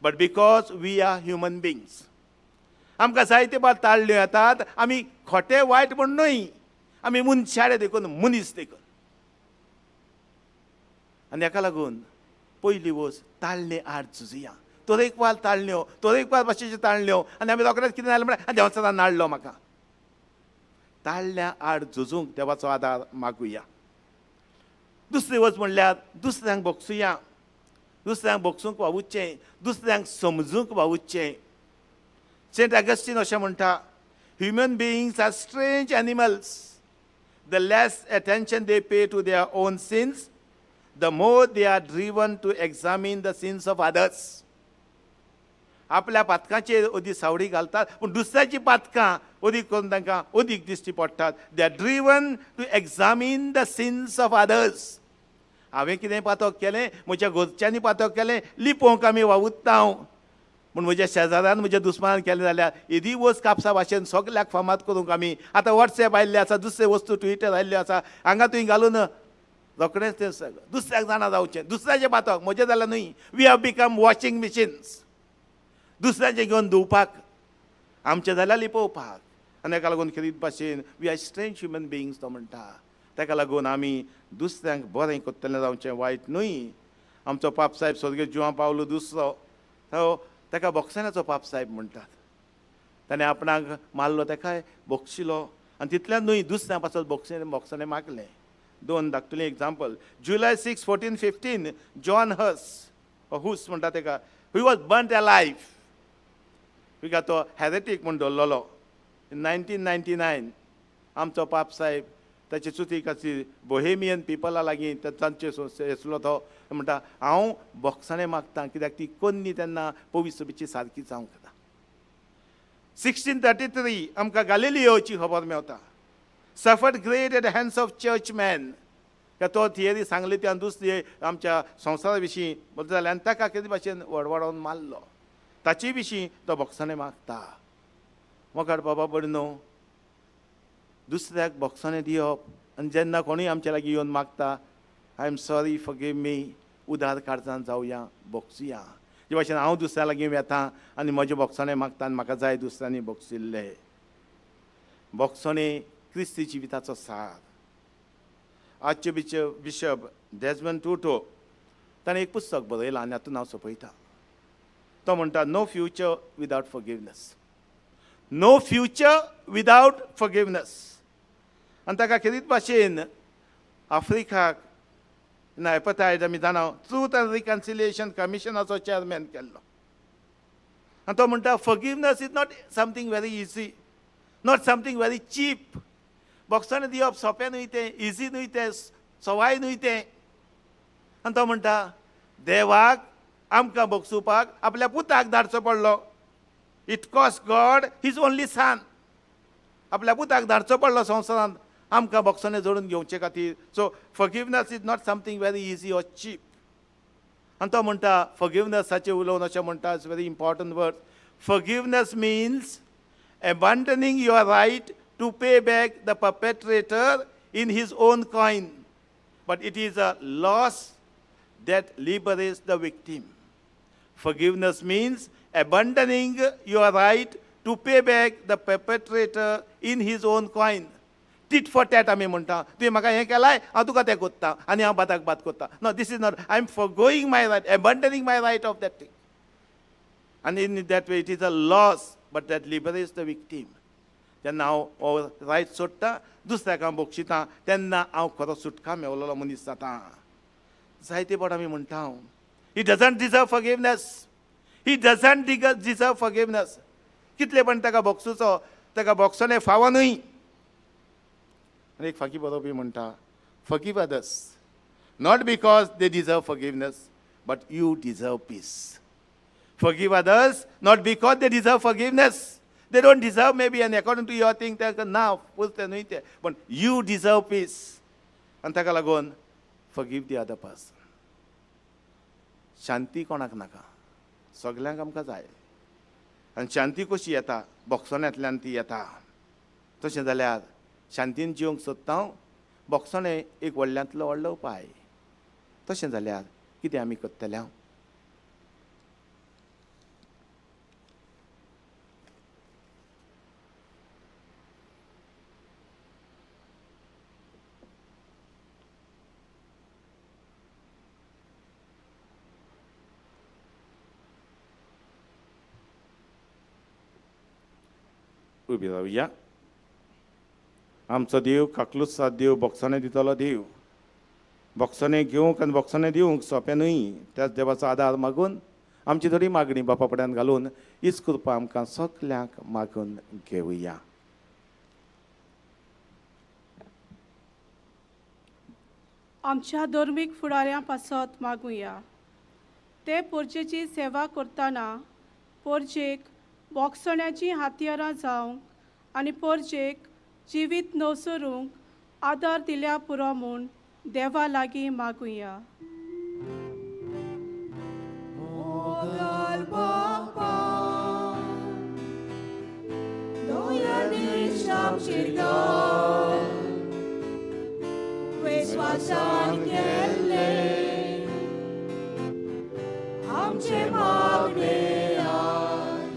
[SPEAKER 4] but because we are human beings. आमकां जायते फावट ताळ्यो येतात, आमी खोटे वायट म्हूण न्हय, आमी मनशाळे देखून, मनीस देखून. आनी हेका लागून पयली वस्त ताळणे आड झुजुया. तरेकवार ताळण्यो, तरेकवार भाशेच्यो ताळण्यो, आनी आमी रोखडेच कितें जालें म्हळ्यार देवान नाडलो म्हाका. ताळण्या आड झुजूंक देवाचो आदार मागुया. दुसरी वस्त म्हणल्यार दुसऱ्यांक बक्षुया, दुसऱ्यांक बक्षूंक वावुरचें, दुसऱ्यांक समजूंक वावुरचें. सेंट अगस्टीन अशें म्हणटा, human beings are strange animals. The less attention they pay to their own sins, the more they are driven to examine the sins of others. आपल्या पातकांचेर अदीक सावडी घालतात, पूण दुसऱ्याची पातकां अदीक करून तांकां अदीक दिश्टी पडटात. They are driven to examine the sins of others. हांवें कितें पातक केलें, म्हज्या घरच्यांनी पातक केलें, लिपोवंक आमी वावुरता हांव, पूण म्हज्या शेजाऱ्यान, म्हज्या दुस्मानान केलें जाल्यार येदी वस्त कापसा भाशेन सगल्याक फामाद करूंक आमी. आतां वॉट्सएप आयिल्लें आसा, दुसरे वस्तू ट्विटर आयिल्ल्यो आसा, हांगा तुवें घालून रोखडेंच तें दुसऱ्याक जाणा जावचें, दुसऱ्याचें पातक, म्हजें जाल्यार न्हय. We have become washing machines, दुसऱ्याचें घेवन धुवपाक, आमचें जाल्यार लिपोवपाक. आनी ताका लागून खेरीत भाशेन we are strange human beings तो म्हणटा. ताका लागून आमी दुसऱ्यांक बरें करतलें जावचें, वायट न्हय. आमचो पाप साहेब स्वर्गीय जुआं पावलो दुसरो, तो ताका बोक्साण्याचो पाप साहेब म्हणटात. ताणें आपणाक मारलो, ताकाय बोगशिलो, आनी तितल्यान न्हय दुसऱ्या पासत बोगसणें मागलें. दोन धाकटुलीं example. July 6, 1415, John Huss, Hus म्हणटा ताका, he was burnt alive. कित्याक तो हॅरेटीक म्हूण दवरलेलो. 1999 आमचो पाप साहेब ताची चुती खातीर बोहेमियन पिपला लागीं तांचे आसलो. तो म्हणटा, हांव बोगसणें मागता, कित्याक ती कोन्नी तेन्ना पवित्र सारकी जावंक ना. 1633 आमकां गालिलियोची खबर मेवता. Suffered great at hands of churchmen. तो थियरी सांगली ती आनी दुसरी आमच्या संवसारा विशीं बरें जालें, आनी ताका कितें भाशेन वडवडोवन मारलो, ताचे विशीं तो बोगसणें मागता. मोगाड बाबा भयणो, दुसऱ्याक बोगसणें दिवप, आनी जेन्ना कोणूय आमच्या लागीं येवन मागता, I am sorry, forgive me, उदार काळजान जावया, बोगसुया. जे भाशेन हांव दुसऱ्या लागीं वेता आनी म्हजें बोगसणें मागता आनी म्हाका जाय दुसऱ्यांनी बोगसिल्लें. बोगसणें क्रिस्ती जिविताचो सार. आजचे बिशप डेजमंड टुटो ताणें एक पुस्तक बरयलां आनी हातूंत हांव सोंपयता. तो म्हणटा, no future without forgiveness, no future without forgiveness. आनी ताका खेरीत भाशेन आफ्रिकाक ना एपथायड आमी जाणा, ट्रूथ आनी रिकन्सिलिएशन कमिशनाचो चॅरमॅन केल्लो. आनी तो म्हणटा, forgiveness is not something very easy, not something very cheap. बोगसणें दिवप सोंपें न्हय तें, इजी न्हय तें, सवाय न्हय तें. आनी तो म्हणटा, देवाक आमकां बोगसुपाक आपल्या पुताक धाडचो पडलो. It cost God his only son. आपल्या पुताक धाडचो पडलो संवसारांत आमकां बोगसणें जोडून घेवचे खातीर. So forgiveness is not something very easy or cheap. आनी तो म्हणटा, फॉरगिवनसाचें उलोवन अशें म्हणटा, it's very important word. Forgiveness means abandoning your right to pay back the perpetrator in his own coin, but it is a loss that liberates the victim. Forgiveness means abandoning your right to pay back the perpetrator in his own coin. Tit for tat आमी म्हणटा, तुवें म्हाका हें केलाय, हांव तुका तें कोत्ता आनी हांव बाताक बात कोत्ता. No, this is not. I am forgoing my right, abandoning my right of that thing. आनी in that way it is a loss, but that liberates the victim. जेन्ना हांव हो रायट सोडटा, दुसऱ्याक हांव बक्षिता, तेन्ना हांव खरो सुटका मेवलेलो मनीस जाता. जायते फावट आमी म्हणटा, हांव, he doesn't deserve forgiveness, he doesn't deserve forgiveness. कितले पण ताका बोगसुचो, ताका बोगसणें फावो न्हय. आनी एक फाकी बरोवपी म्हणटा, forgive others not because they deserve forgiveness, but you deserve peace. Forgive others not because they deserve forgiveness. They don't deserve maybe, and according to your thing, ताका ना पुरतें न्हय तें, पण you deserve peace. आनी ताका लागून forgive the other person. शांती कोणाक नाका, सगल्यांक आमकां जाय. आनी शांती कशी येता? बोगसण्यांतल्यान ती येता. तशें जाल्यार शांतीन जिवंक सोदता हांव, बोगसणें एक व्हडल्यांतलो व्हडलो उपाय. तशें जाल्यार कितें आमी करतले हांव? उबी रावया. आमचो देव काकलूत देव, बोगसणें दितलो देव. बोगसणें घेवंक आनी बोगसणें दिवंक सोंपें न्हय. त्याच देवाचो आदार मागून आमची थोडी मागणी बापा फुड्यान घालून हीच कृपा आमकां सगल्यांक मागून घेवया.
[SPEAKER 5] आमच्या धर्मीक फुडाऱ्यां पासत मागुया. ते पोरचेची सेवा करतना पोरचेक बोगसण्याचीं हातयारां जावंक आनी पोरचेक जिवीत नवसरूंक आदार दिल्या पुरो म्हूण देवा लागीं मागुया.
[SPEAKER 3] मोगाळ बापा, दोयांनी आमचेर घाल, विस्वासान केल्ले आमचे मागणे आयक.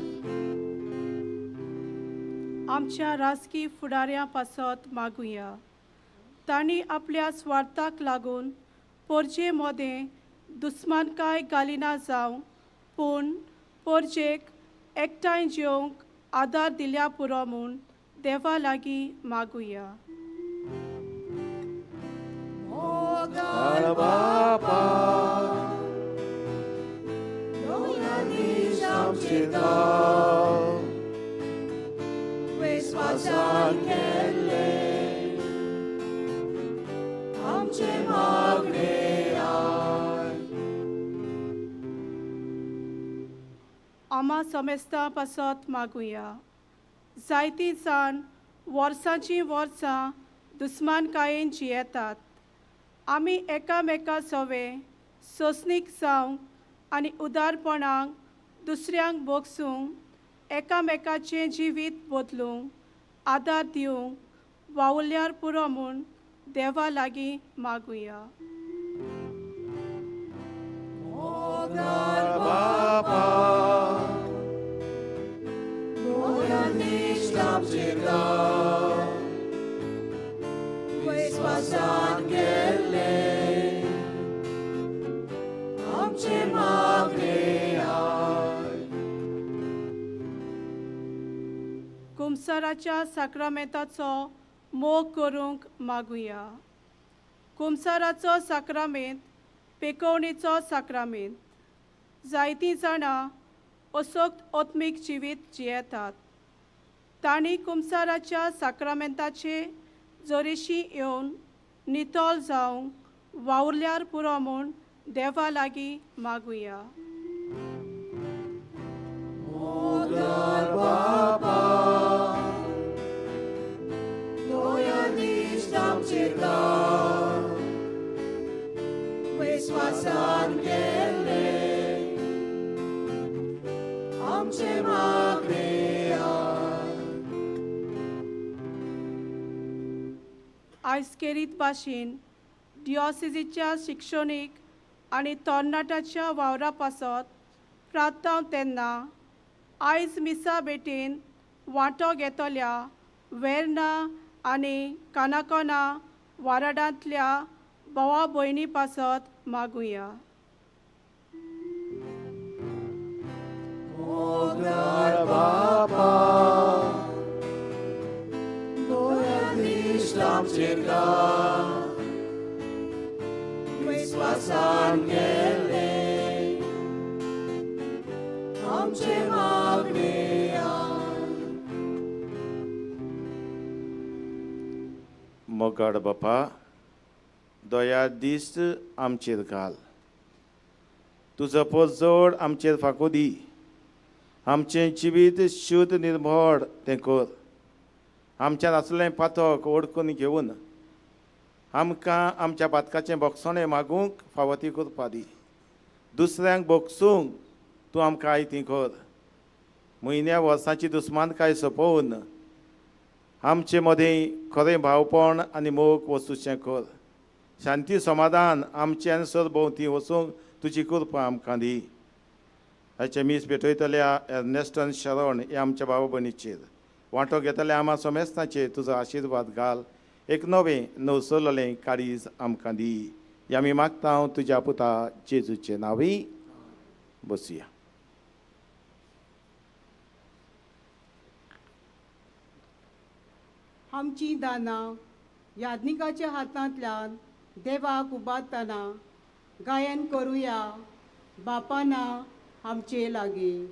[SPEAKER 5] आमच्या राजकी फुडाऱ्यां पासत मागुया. तांणी आपल्या स्वार्थाक लागून पोरजे मोदें दुस्मानकाय घालिना जावं, पूण पोरजेक एकठांय जेवंक आदार दिल्या पुरो म्हूण देवा लागीं मागुया.
[SPEAKER 3] मोगाळ बापा, दोयांनी आमचेर घाल, विस्वासान केल्ले आमचे मागणे आयक.
[SPEAKER 5] आमा समेस्तां पासत मागुया. जायतीं जाण वर्सांचीं वर्सां दुस्मानकायेन जियेतात. आमी एकामेका सवे सोंसणीक जावंक आनी उदारपणाक दुसऱ्यांक भोगसूंक, एकामेकाचें जिवीत बदलूंक आदार दिवंक वावुरल्यार पुरो म्हूण देवा लागीं मागुया.
[SPEAKER 3] मोगाळ बापा, दोयांनी आमचेर घाल, विस्वासान केल्ले आमचे मागणे आयक.
[SPEAKER 5] कुमसाराच्या साक्रामेंताचो मोग करूंक मागुया. कुमसाराचो साक्रामेंत पेकोवणेचो साक्रामेंत. जायतीं जाणां असोक्त आत्मीक जिवीत जियेतात. तांणी कुमसाराच्या साक्रामेंताचे जरीशी येवन नितळ जावंक वावुरल्यार पुरो म्हूण देवा लागीं मागुया.
[SPEAKER 3] मोगाळ बापा, दोयांनी आमचेर घाल, विस्वासान केल्ले आमचे मागणे आयक.
[SPEAKER 5] आयज केरीत भाशेन डिओसिजीच्या शिक्षणीक आनी तरणाट्याच्या वावरा पासत प्रार्थना तेन्ना आयज मिसा भेटेन वांटो घेतल्या वेर्ना आनी कानाकोना वाराडांतल्या भावा भयणी पासत मागुया.
[SPEAKER 3] मोगाळ बापा, दोयांनी आमचेर घाल, विस्वासान केल्ले आमचे मागणे आयक.
[SPEAKER 4] मोगाळ बापा, दया दिश्ट आमचेर घाल, तुजो पोजोड आमचेर फांको दी, आमचें जिवीत शुद्ध निर्मळ तें कर. आमच्यान आसलें पातक ओडकून घेवन आमकां आमच्या पातकाचें बोगसणें मागूंक फावो ती कृपा दी. दुसऱ्यांक बोगसूंक तूं आमकां आयती कर. म्हयन्या वर्सांची दुस्मानकाय सोंपोवन आमचे मदीं खरें भावपण आनी मोग वचूचें कर. शांती समाधान आमचे आनी सरभोंवती वचूंक तुजी कृपा आमकां दी. हाचें मीस भेटयतल्या एर्नेस्टन शरण ह्या आमच्या भाव भयणीचेर वांटो घेतल्या आमा सोमेस्ताचेर तुजो आशिर्वाद घाल. एक नवें नवसरलें काळीज आमकां दी. हें आमी मागता तुज्या पुता जेजूचे नांवी. बसुया.
[SPEAKER 2] आमचीं दानां याज्ञिकाच्या हातांतल्यान देवाक उबारतना गायन करुया. बापाना आमचे लागीं.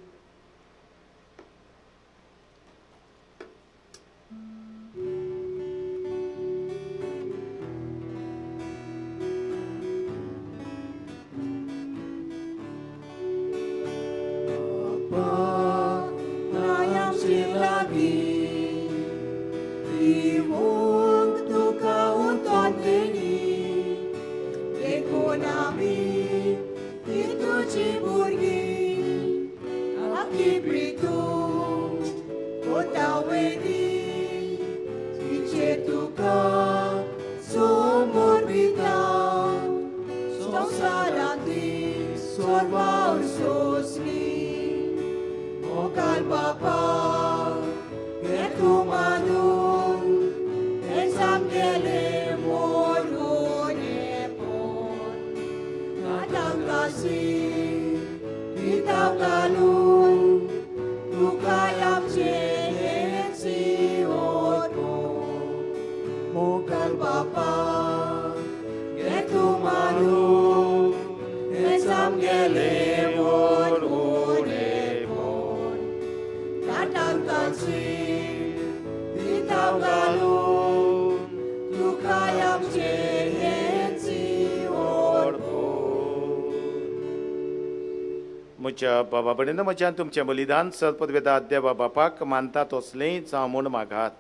[SPEAKER 4] म्हज्या बाबा बडेन म्हज्यान तुमचें बलिदान सरपदवेदा देवा बापाक मानता तसलें जावं म्हूण मागात.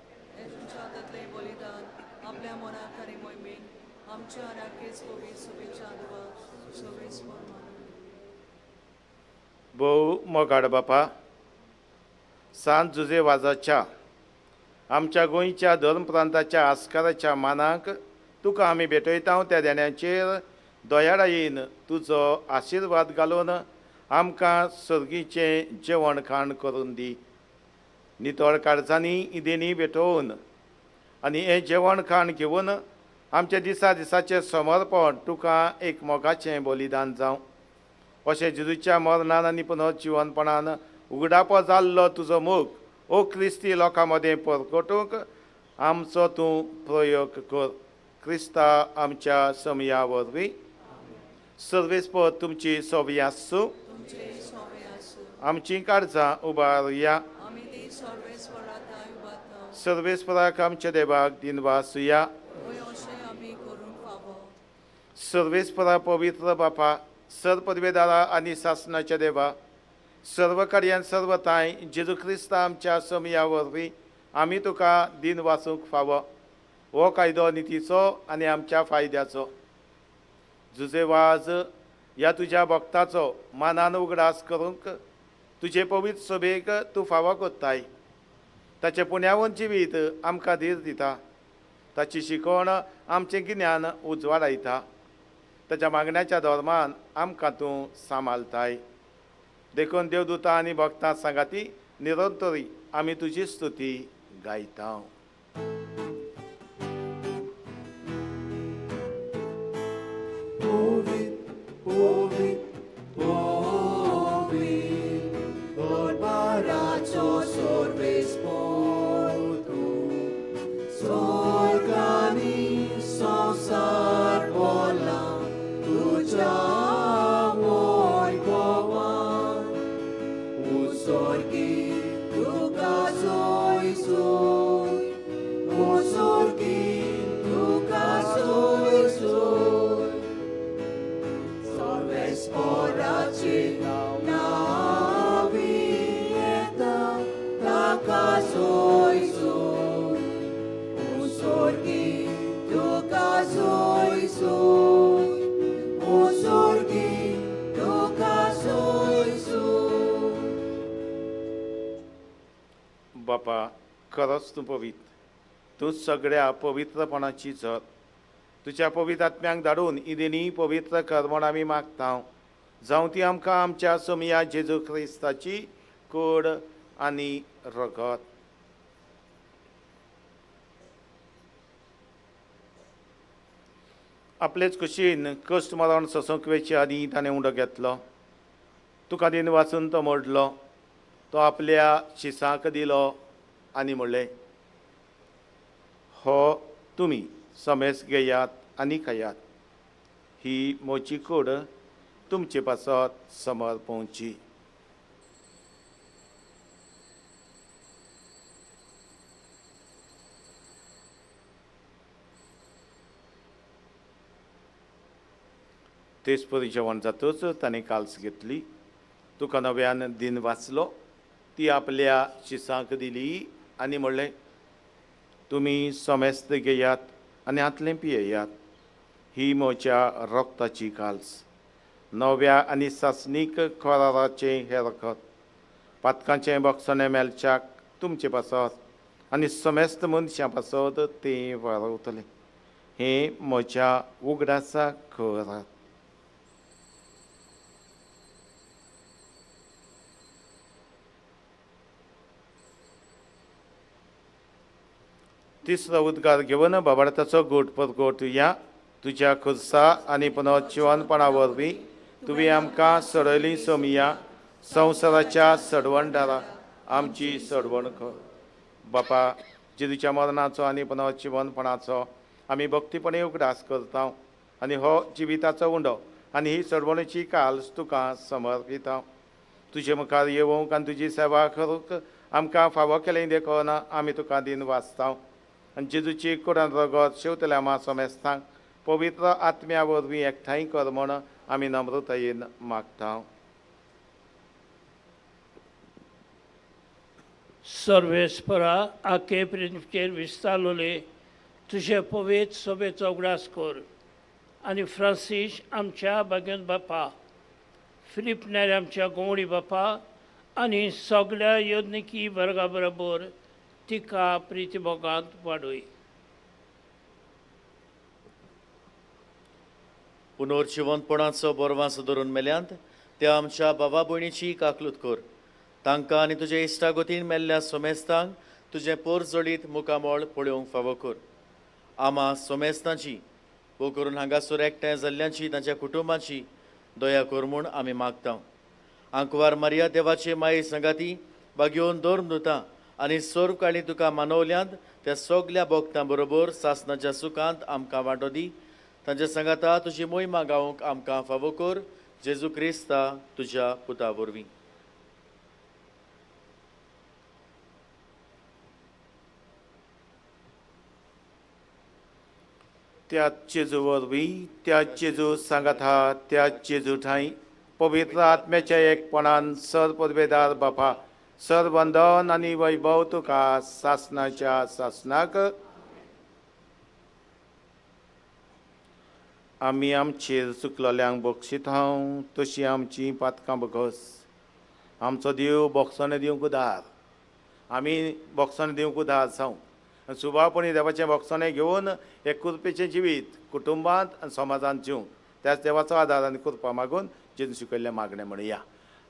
[SPEAKER 4] भोव मोगाड बापा, सांत जुजे वाजाच्या आमच्या गोंयच्या धर्म प्रांताच्या आस्काराच्या मानाक तुका आमी भेटयता. त्या देण्याचेर दयाळायेन तुजो आशिर्वाद घालून आमकां सर्गीचें जेवण खाण करून दी. नितळ काळजांनी देणी भेटोवन आनी हें जेवण खाण घेवन आमच्या दिसा दिसाचें समर्पण तुका एक मोगाचें बलिदान जावं. अशें जेजूच्या मरणान आनी पुनर्जिवनपणान उगडापो जाल्लो तुजो मोग ओ क्रिस्ती लोकां मदें परगटूंक आमचो तूं प्रयोग कर. क्रिस्ता आमच्या समया वरवीं. सर्वेस्पर तुमची सोबी आसूं. आमची काळजां उबारुया. सर्वेस्पराक आमच्या देवाक दिनवासुया. सर्वेस्परा पवित्र बापा, सर पदवेदारा आनी सासणाच्या देवा, सर्व कार्यान सर्व तांय जेजू क्रिस्ता आमच्या समया वरवीं आमी तुका दिन वाचूंक फावो. हो कायदो नितीचो आनी आमच्या फायद्याचो. जुजे वाज ह्या तुज्या भक्ताचो मानान उगडास करूंक तुजे पवित्र सभेक तूं फावो कोत्ताय. ताचें पुण्यावन जिवीत आमकां धीर दिता. ताची शिकवण आमचें गिन्यान उजवाडायता. ताच्या मागण्याच्या धर्मान आमकां तूं सांबाळताय. देखून देवदूता आनी भक्तां सांगाती निरंतरी आमी तुजी स्तुती गायता. बापा, खरोच तूं पवित्र, तूं सगळ्या पवित्रपणाची झर. तुज्या पवित्र आत्म्यांक धाडून इदेनी पवित्र कर म्हण आमी मागता. जावं ती आमकां आमच्या सोमया जेजू क्रिस्ताची कोड आनी रगत. आपलेच कुशीन कश्ट मरण सोसूंक वेचे आदीं ताणें उंडो घेतलो. तुका दिन वाचून तो मोडलो. तो आपल्या शिसांक दिलो आनी म्हणलें, हो तुमी समेस घेयात आनी खायात. ही म्हजी कूड तुमचे पासत समर्पवची. तेच परी जेवण जातच ताणें काल्स घेतली, तुका नव्यान दिन वाचलो, ती आपल्या शिसांक दिली आनी म्हणलें, तुमी समेस्त घेयात आनी हातलें पियेयात, ही म्हज्या रक्ताची काल्स, नव्या आनी सासणीक कराराचें हें रगत, पातकांचें बक्षणें मेळच्याक तुमचे पासत आनी समेस्त मनशां पासत तें वारवतलें. हें म्हज्या उगडासाक करात. तिसरो उद्गार घेवन बाबार्थाचो गोट परगोट या तुज्या खुर्सा आनी पुनर्जिवनपणा वरवीं तुवें आमकां सडयली सोमया संवसाराच्या सडवणदारा आमची सडवण कर. बापा, जेजूच्या मरणाचो आनी पुनर्जिवनपणाचो आमी भक्तीपणे उगडास करता आनी हो जिविताचो उंडो आनी ही सडवणीची काल्स तुका समर्पिता. तुजे मुखार येवंक आनी तुजी सेवा करूंक आमकां फावो केलें देखून आमी तुका दिन वाचता आनी जेजूची कुडान रगत शेवतल्या मा समेस्तांक पवित्र आत्म्या वरवीं एकठांय कर म्हूण आमी नम्रतायेन मागता.
[SPEAKER 8] सर्वेस्परा आखे प्रिंचेर विस्तारलोले तुजे पवित्र सोबेचो उगडास कर आनी फ्रांसीस आमच्या बागेन बापा, फिलीप नेर आमच्या गोवणी बापा आनी सगळ्या यज्ञिकी वर्गा बरोबर तिका प्रितीभोगांत वाडय.
[SPEAKER 7] पुनर्जिवंतपणाचो बरवास धरून मेल्यांत त्या आमच्या बाबा भयणीची काकलूत कर. तांकां आनी तुज्या इश्टागतीन मेल्ल्या सोमेस्तांक तुजें पोरजोळीत मुखामळ पळोवंक फावो कर. आमा सोमेस्तांची वो करून हांगासर एकठांय जाल्ल्यांची तांच्या कुटुंबाची दया कर म्हूण आमी मागता. आंकवार मारिया देवाचे माये संगाती बागेवन धर्म दुता आनी सर्व काळी तुका मानवल्यांत त्या सगल्या भोगतां बरोबर सासनाच्या सुखांत आमकां वांटो दी. तांच्या सांगाता तुजी मोहिमा गावंक आमकां फावो कर. जेजू क्रिस्ता तुज्या पुता वरवीं.
[SPEAKER 4] त्या जेजू वरवीं, त्या जेजू सांगाता, त्या जेजू ठांय पवित्र आत्म्याच्या एकपणान सर पदवेदार बापा सर वंदन आनी वैभव तुका सासनाच्या सासनाक. आमी आमचेर चुकलोल्यांक बक्षीत हांव तशी आमची पातकां बगस. आमचो देव बोक्षणें दिवंक उदार, आमी बोक्षणें दिवंक उदार जावं आनी सुबावपणी देवाचें बोक्षणें घेवन एक कृपेचें जिवीत कुटुंबांत आनी समाजांत जिवंक त्याच देवाचो आदार आनी कृपा मागून जेजून शिकयल्लें मागणें म्हणया.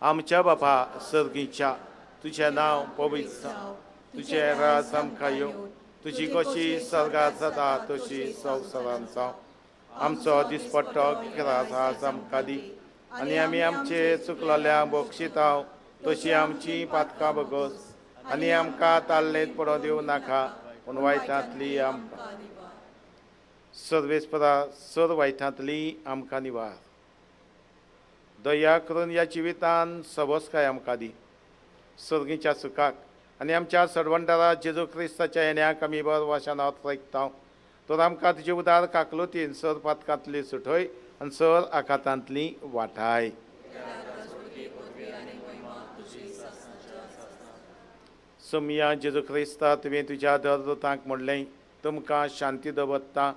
[SPEAKER 4] आमच्या बापा सर्गीच्या, तुजें नांव पवित्र जावं, तुजें राज आमकां येवं, तुजी कशी सर्गात जाता तशी संवसारांत जावं. आमचो दिसपट्टो ग्रास आज आमकां दी आनी आमी आमचे चुकलोल्या बक्षिताव तशी आमची पातकां बगस आनी आमकां ताल्लेंत पडोवं दिवं नाका पूण वायटांतली आमकां सर्वेस्परा सर वायटांतली आमकां निवार. दया करून ह्या जिवितान सबसकाय आमकां दी. सर्गीच्या सुखाक आनी आमच्या सर्वंटारा जेजू क्रिस्ताच्या येण्याक आमी बर वाशान ऐकता. तर आमकां तुजे उदार काकलुतीन सर पातकांतली सुठय आनी सर आखातांतली वाठाय. सोमया जेजू क्रिस्ता, तुवें तुज्या दरदूतांक म्हणलें, तुमकां शांती दवरता,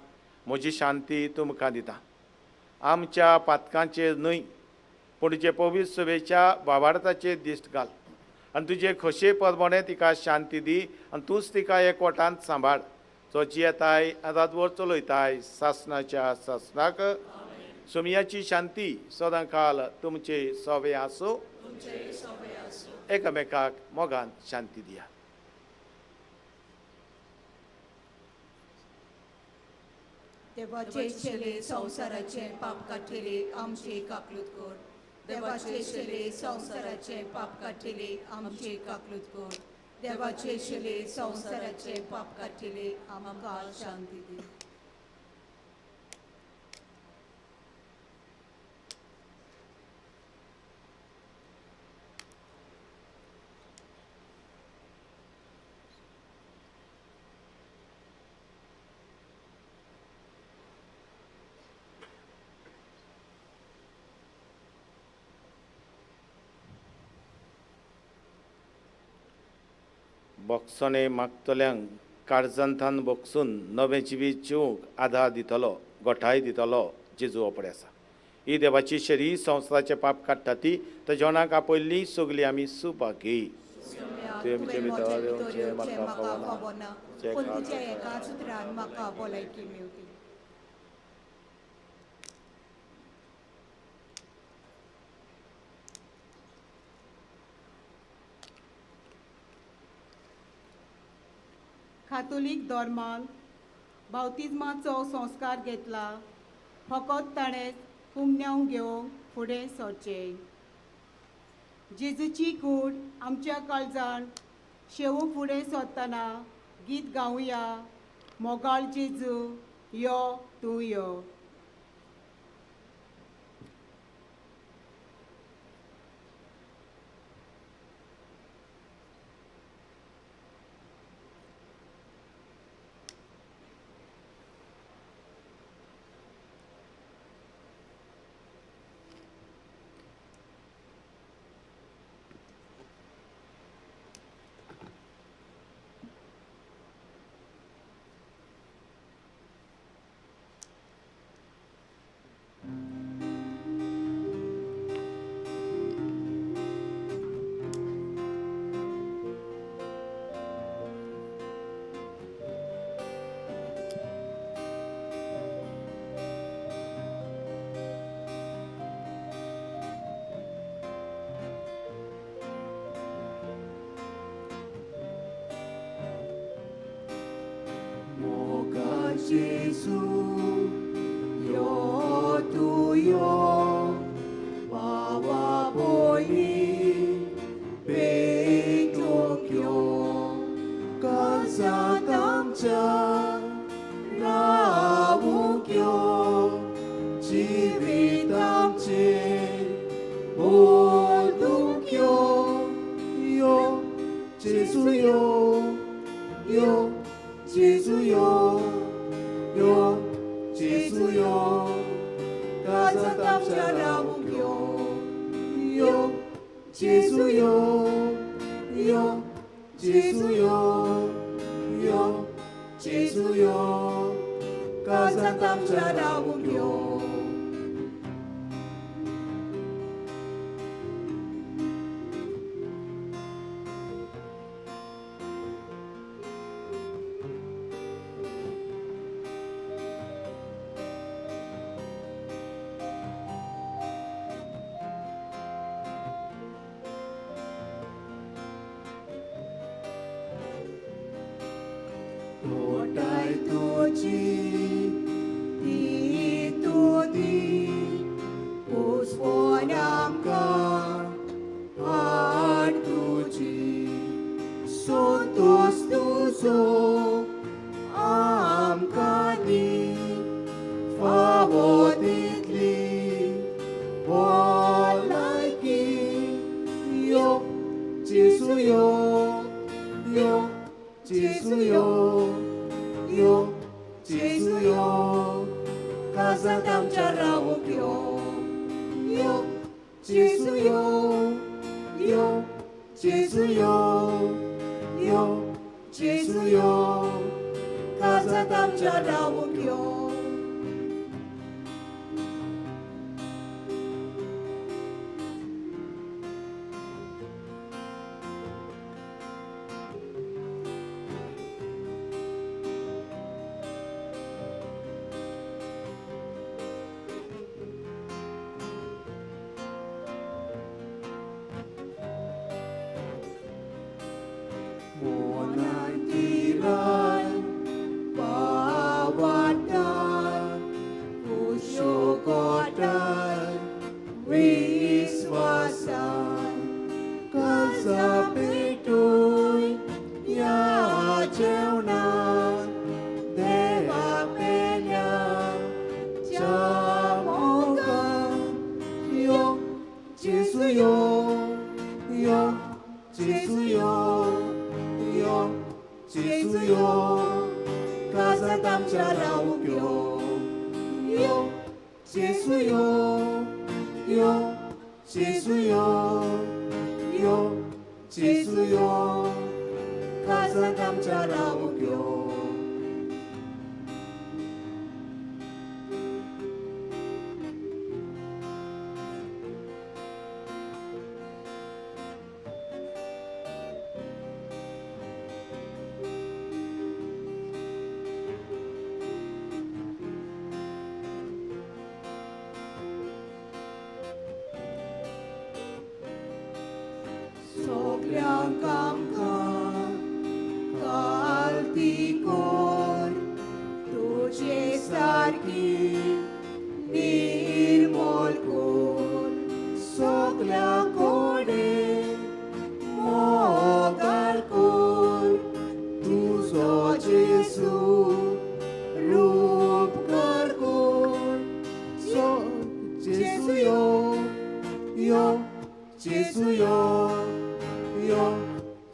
[SPEAKER 4] म्हजी शांती तुमकां दिता. आमच्या पातकांचेर न्हय पूण तुजे पवित्र सभेच्या बाबार्थाचेर दिश्ट घाल आनी तुजे खोशये प्रमाणे तिका शांती दी आनी तूंच तिका एकवटांत सांबाळ. तो जियेताय रातभर चलयताय सासनाच्या सासनाक. सोमयाची शांती सदां काल तुमचे सवे आसूं. एकामेकाक मोगान शांती दिया.
[SPEAKER 3] देवाचे शेले संवसाराचे पाप काडटले आमचे काकलूत कर. देवाचे शेले संवसाराचे पाप काडटले आमचे काकलूत कर. देवाचे शेले संवसाराचे पाप काडटले आमकां शांती दी.
[SPEAKER 4] बोगसणे मागतल्यांक काळजांतान बोगसून नवें जिवीत जिवंक आधार दितलो, गोठाय दितलो जेजू ओपडे आसा. ही देवाची शरीर संवसाराचें पाप काडटा ती तर जेवणाक आपयल्ली सगळी आमी सुभागी. तुवें
[SPEAKER 3] तुवें
[SPEAKER 4] म्हजे
[SPEAKER 3] म्हजे
[SPEAKER 4] भितर
[SPEAKER 3] भितर
[SPEAKER 4] येवचें
[SPEAKER 3] येवचें
[SPEAKER 4] म्हाका
[SPEAKER 3] म्हाका
[SPEAKER 4] फावना.
[SPEAKER 3] फावना,
[SPEAKER 4] तुजें
[SPEAKER 3] पूण
[SPEAKER 4] एकाच
[SPEAKER 3] तुज्या एकाच उतरान म्हाका भलायकी मेवती.
[SPEAKER 2] कातोलीक धर्मान बावतिज्माचो संस्कार घेतला फकत ताणें कुमन्यांव घेवंक फुडें सरचें. जेजूची कूड आमच्या काळजान शेवूंक फुडें सरतना गीत गावया, मोगाळ जेजू यो तूं यो.
[SPEAKER 3] Jesu, yo tu yo, bawa boyi, petokyo, kansa tamcha, rawukyo, jivitamche, bodukyo, yo, Jesu yo, yo, Jesu yo. Yo, Jesu yo, kazatamcha rawukyo. Yo, Jesu yo, yo, Jesu yo, yo, Jesu yo, kazatamcha rawukyo. काळजांत आमच्या रावूंक यो. सगळ्यांक आमकां कालती कोर तुजे सारकी निर्मोल कोर सगल्या कोडे मोगाल कोर तुजो जेजू रूपकार कोर.
[SPEAKER 4] सो जेजू यो, यो जेजू यो, यो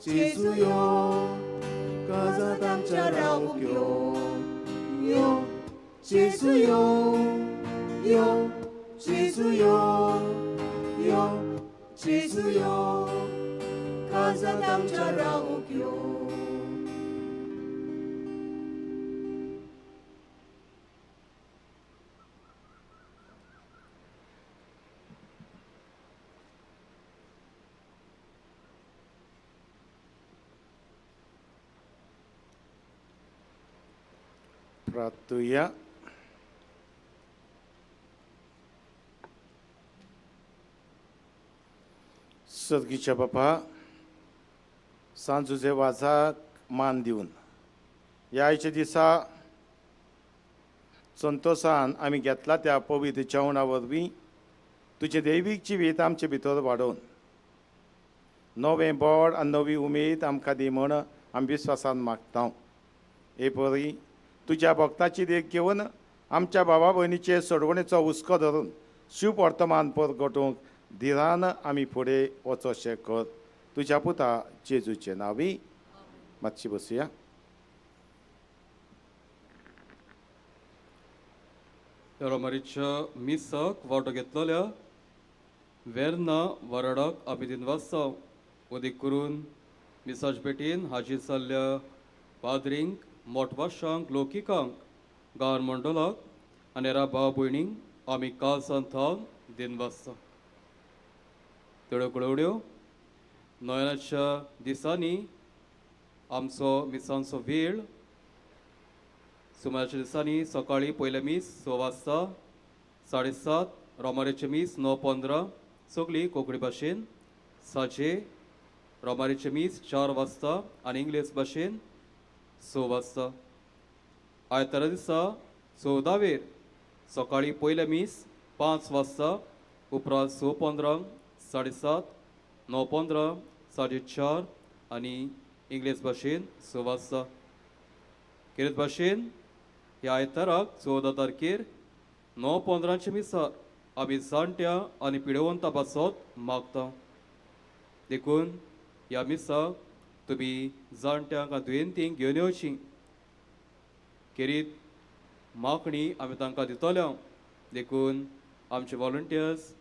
[SPEAKER 4] जेजू यो, काळजांत आमच्या रावूंक यो. यो जेजू यो, यो जेजू यो, यो जेजू यो, काळजांत आमच्या रावूंक यो. प्रार्थुया. सर्गीच्या बापा, सांजुजे वाजाक मान दिवन ह्या आयच्या दिसा संतोसान आमी घेतला त्या पवित्र जेवणा वरवीं तुजें दैवीक जिवीत आमचे भितर वाडोवन नवें बळ आनी नवी उमेद आमकां दी म्हूण आमी विस्वासान मागता. हे परी तुज्या भक्ताची देख घेवन आमच्या भावा भयणीचे सोडवणेचो हुस्को धरून शिव वर्तमान परगटूंक धिरान आमी फुडें वचोशें कर. तुज्या पुता जेजूचे नांवी. मातशी बसया.
[SPEAKER 1] रोमारीच्या मिसाक वांटो घेतलेल्या वेर्ना वराडाक आमी दिनवासता. उदीक करून मिसाज भेटीन हाजीर जाल्ल्या पाद्रींक, मोटवाशांक, लोकिकांक, गांव मंडळाक आनी हेरा भाव भयणींक आमी काळजांत थावन दिनवासता. तेवढ्यो कळवड्यो नोयनाच्या दिसांनी आमचो मिसांचो वेळ सुमाराच्या दिसांनी सकाळीं पयलें मीस 6 वाजता, 7:30 रोमारीचें मीस 9:15 सगळी कोंकणी भाशेन, सांजे रोमारीचें मीस 4 वाजता आनी इंग्लीश भाशेन 6 वाजता. आयतारा दिसा 14वेर सकाळीं पयलें मीस 5 वाजता, उपरांत 6:15, 7:30, 9:15, 4:30 आनी इंग्लीश भाशेन 6 वाजता. केरळ भाशेन ह्या आयताराक 14 तारखेर 9:15 मिसार आमी जाणट्या आनी पिडेवंता पासत मागता. देखून ह्या मिसाक तुमी जाणट्यांक आनी दुयेंतींक घेवन येवची. खेरीत मागणी आमी तांकां दितले. देखून आमचे वॉलंटियर्स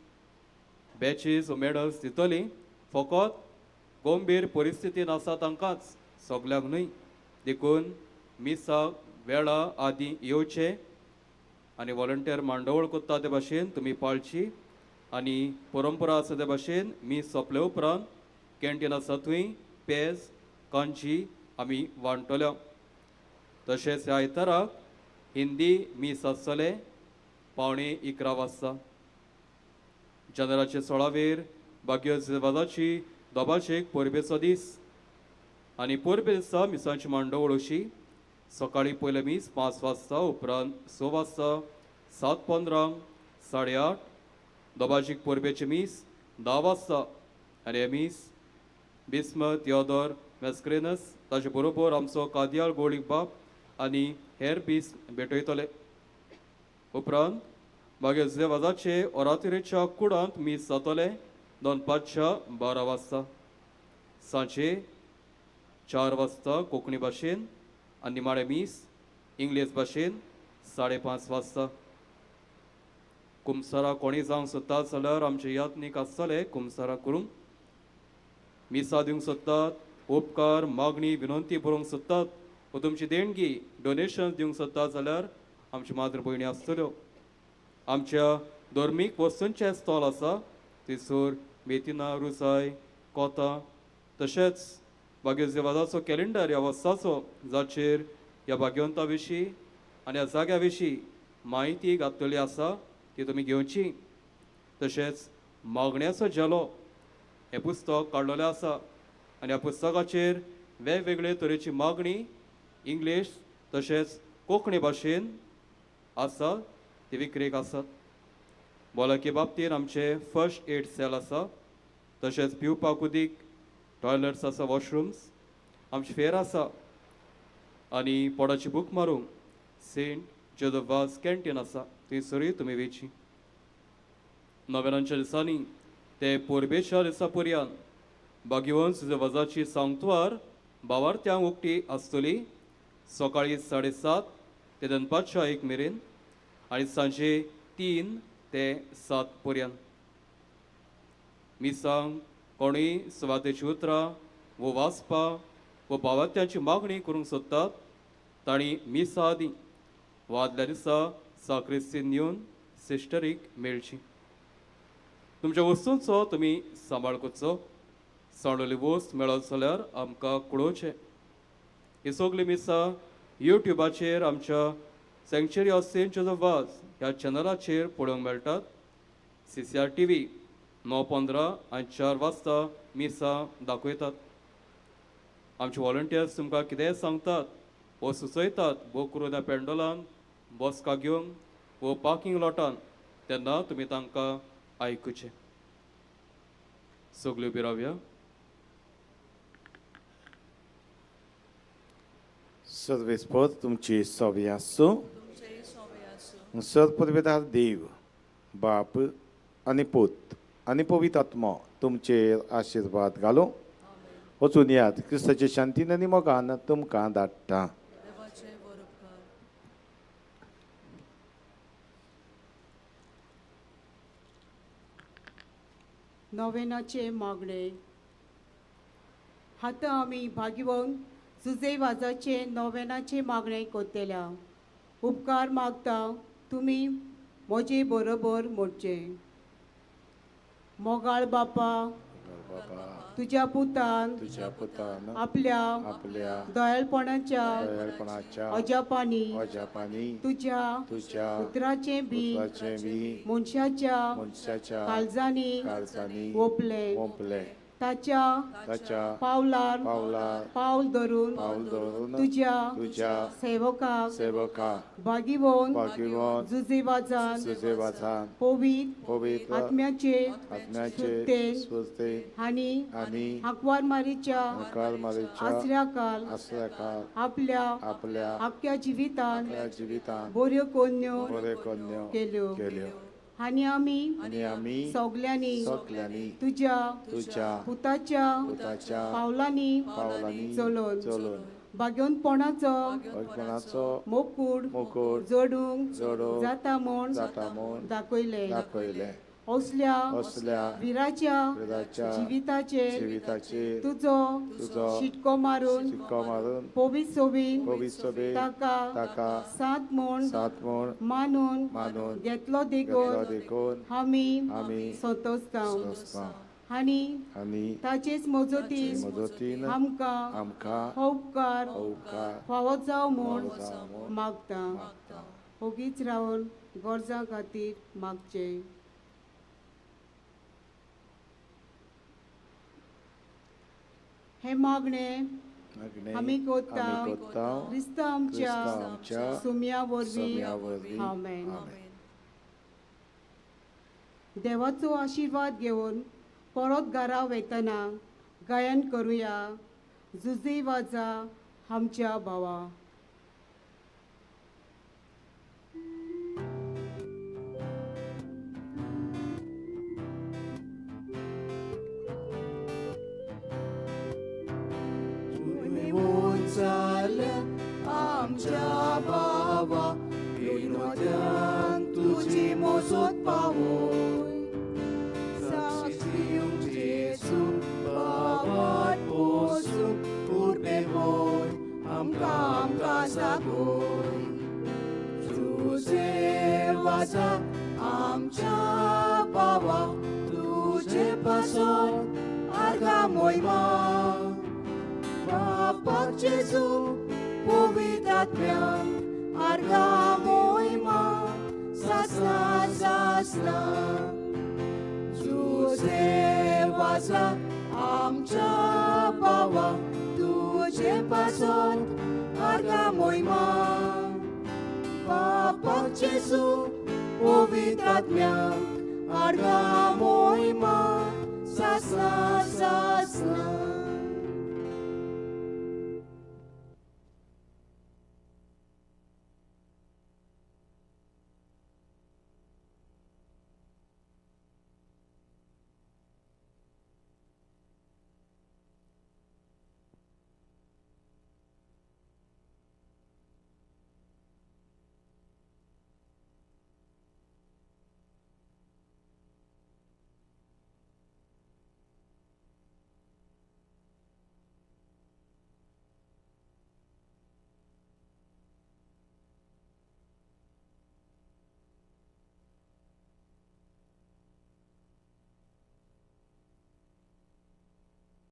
[SPEAKER 1] बॅचीस मेडल्स दितली फकत गंभीर परिस्थितीन आसा तांकांच, सगल्यांक न्हय. देखून मिसाक वेळा आदीं येवचें आनी वॉलंटियर मांडवळ करता ते भाशेन तुमी पाळची आनी परंपरा आसा ते भाशेन मीस सोंपले उपरांत कॅन्टीन आसा थंय पेज कांची आमी वांटतले. तशेंच ह्या आयताराक हिंदी मीस आसतलें 10:45 वाजता. जनराचे 16वेर भाग्यवादाची दोबाचेक परबेचो दीस आनी परबे दिसा मिसांची मांडवळ अशी सकाळीं पयलें मीस 5 वाजता, उपरांत 6 वाजता, 7:15, 8:30, दोबाजीक परबेचें मीस 10 वाजता आनी हें मीस बिस्म तियोदोर मॅस्क्रेनस ताचे बरोबर आमचो कादयाळ गोळीक बाब आनी हेर बीस भेटयतले. उपरांत मागीर वाजाचे ओरातोरेच्या कुडांत मीस जातलें दनपारच्या 12 वाजता. सांजे 4 वाजता कोंकणी भाशेन आनी निमाणें मीस इंग्लीश भाशेन 5:30 वाजता. कुमसारा कोणी जावंक सोदतात जाल्यार आमचे यात्नीक आसतले कुमसारा करूंक. मिसां दिवंक सोदतात उपकार, मागणी, विनंती बरोवंक सोदतात वा तुमची देणगी, डोनेशन दिवंक सोदतात जाल्यार आमची माद्र भयणी आसतल्यो. आमच्या धर्मीक वस्तूंचें स्टॉल आसा, थंयसर मेथिना, रुजाय, कोतां, तशेंच भाग्यवादाचो कॅलेंडर ह्या वर्साचो, जाचेर ह्या भाग्यवंता विशीं आनी ह्या जाग्या विशीं म्हायती घातलेली आसा, ती तुमी घेवची. तशेंच मागण्याचो झेलो हें पुस्तक काडलेलें आसा आनी ह्या पुस्तकाचेर वेगवेगळे तरेची मागणी इंग्लीश तशेंच कोंकणी भाशेन आसा, ती विक्रेक आसात. भलायकी बाबतीन आमचे फर्स्ट एड सेल आसा, तशेंच पिवपाक उदीक, टॉयलेट्स आसा, वॉशरुम्स, आमची फेर आसा आनी पोटाची भूक मारूंक सेंट जोजफ वाज कॅन्टीन आसा, थंयसरूय तुमी वेची. नव्यानांच्या दिसांनी ते पोरबेच्या दिसा पर्यान भाग्यवंत वजाची सांगतवार बावार्थ्यांक उक्ती आसतली, सकाळी 7:30 ते दनपारच्या 1 मेरेन आनी सांजे 3 ते 7 पर्यंत. मिसांक कोणूय सुवातेची उतरां वो वाचपा वो बावार्थ्यांची मागणी करूंक सोदतात तांणी मिसा आदी वा आदल्या दिसा साक्रिस्तीन येवन सिस्टरीक मेळची. तुमच्या वस्तूंचो तुमी सांबाळ करचो. सांडवली वस्त मेळत जाल्यार आमकां कळोवचें. ही सगळीं मिसां युट्युबाचेर आमच्या सँक्चुरी ऑफ सेंट जोजफ वाज ह्या चॅनलाचेर पळोवंक मेळटात. CCR T V 9:15 आनी 4 वाजता मिसां दाखयतात. आमचे वॉलंटियर्स तुमकां कितेंय सांगतात वो सुचयतात वो करून पेंडोलान बसका घेवंक वो पार्किंग लॉटान, तेन्ना तुमी तांकां आयकुचें. सगल्यो उबी रावया.
[SPEAKER 4] सर्वेस्पर तुमची सवी आसूं. सर्वपदवेदार देव बाप आनी पूत आनी पवित्र आत्मो तुमचेर आशिर्वाद घालूं. वचून याद क्रिस्ताचे शांतीन आनी मोगान तुमकां धाडटा.
[SPEAKER 2] नोवेनाचे मागणे. आतां आमी भाग्यवंत जुजे वाजाचे नोवेनाचे मागणे करतल्या. उपकार मागता तुमी म्हजे बरोबर मोडचे. मोगाळ बापा, तुज्या पुतान आपल्या दयाळपणाच्या अजापांनी तुज्या उतराचें बी मनशाच्या काळजांनी ओंपलें. ताच्या पावलार पावल धरून तुज्या सेवकाक भागीवन जुजे वाजान पवित्र आत्म्याचे सुस्तेन आनी आंकवार मारीच्या आसऱ्याकाल आपल्या आख्ख्या जिवितान बऱ्यो कोन्यो केल्यो आनी आमी सगल्यांनी तुज्या पुताच्या पावलांनी चलोवन भाग्यवंतपणाचो मोकूड जोडूंक जाता म्हूण दाखयलें. असल्या विराच्या जिविताचेर तुजो शिटको मारून पवित्र सोबीन ताका सात म्हूण मानून घेतलो देखून आमी संतोसता आनी ताचेच मजतीन आमकां हो उपकार फावो जावं म्हूण मागता. ओगीच रावन गरजां खातीर मागचें. हे मागणे आमी कोत्ता क्रिस्तांव आमच्या सुम्या वरवीं. आमेन. देवाचो आशिर्वाद घेवन परत घरा वयतना गायन करुया. जुजे वाजा आमच्या भावा.
[SPEAKER 3] आमच्या बाबा विनोद्यान तुजी मोजत पावोय. साक्षी दिवंक जेजू बाबात पोसूं आमकां आमकां दाखय. तुजे वाजा आमच्या बाबा तुजे पासत आर्गां मोहिमा बापाक जेजू पवित्र आत्म्याक आर्गां मोहिमा सासना सासना. तुजे वाजा आमच्या बाबा तुजे पासत आर्गां मोहिमा बापाक जेजू पवित्र आत्म्याक आर्गां मोहिमा सासना सासना.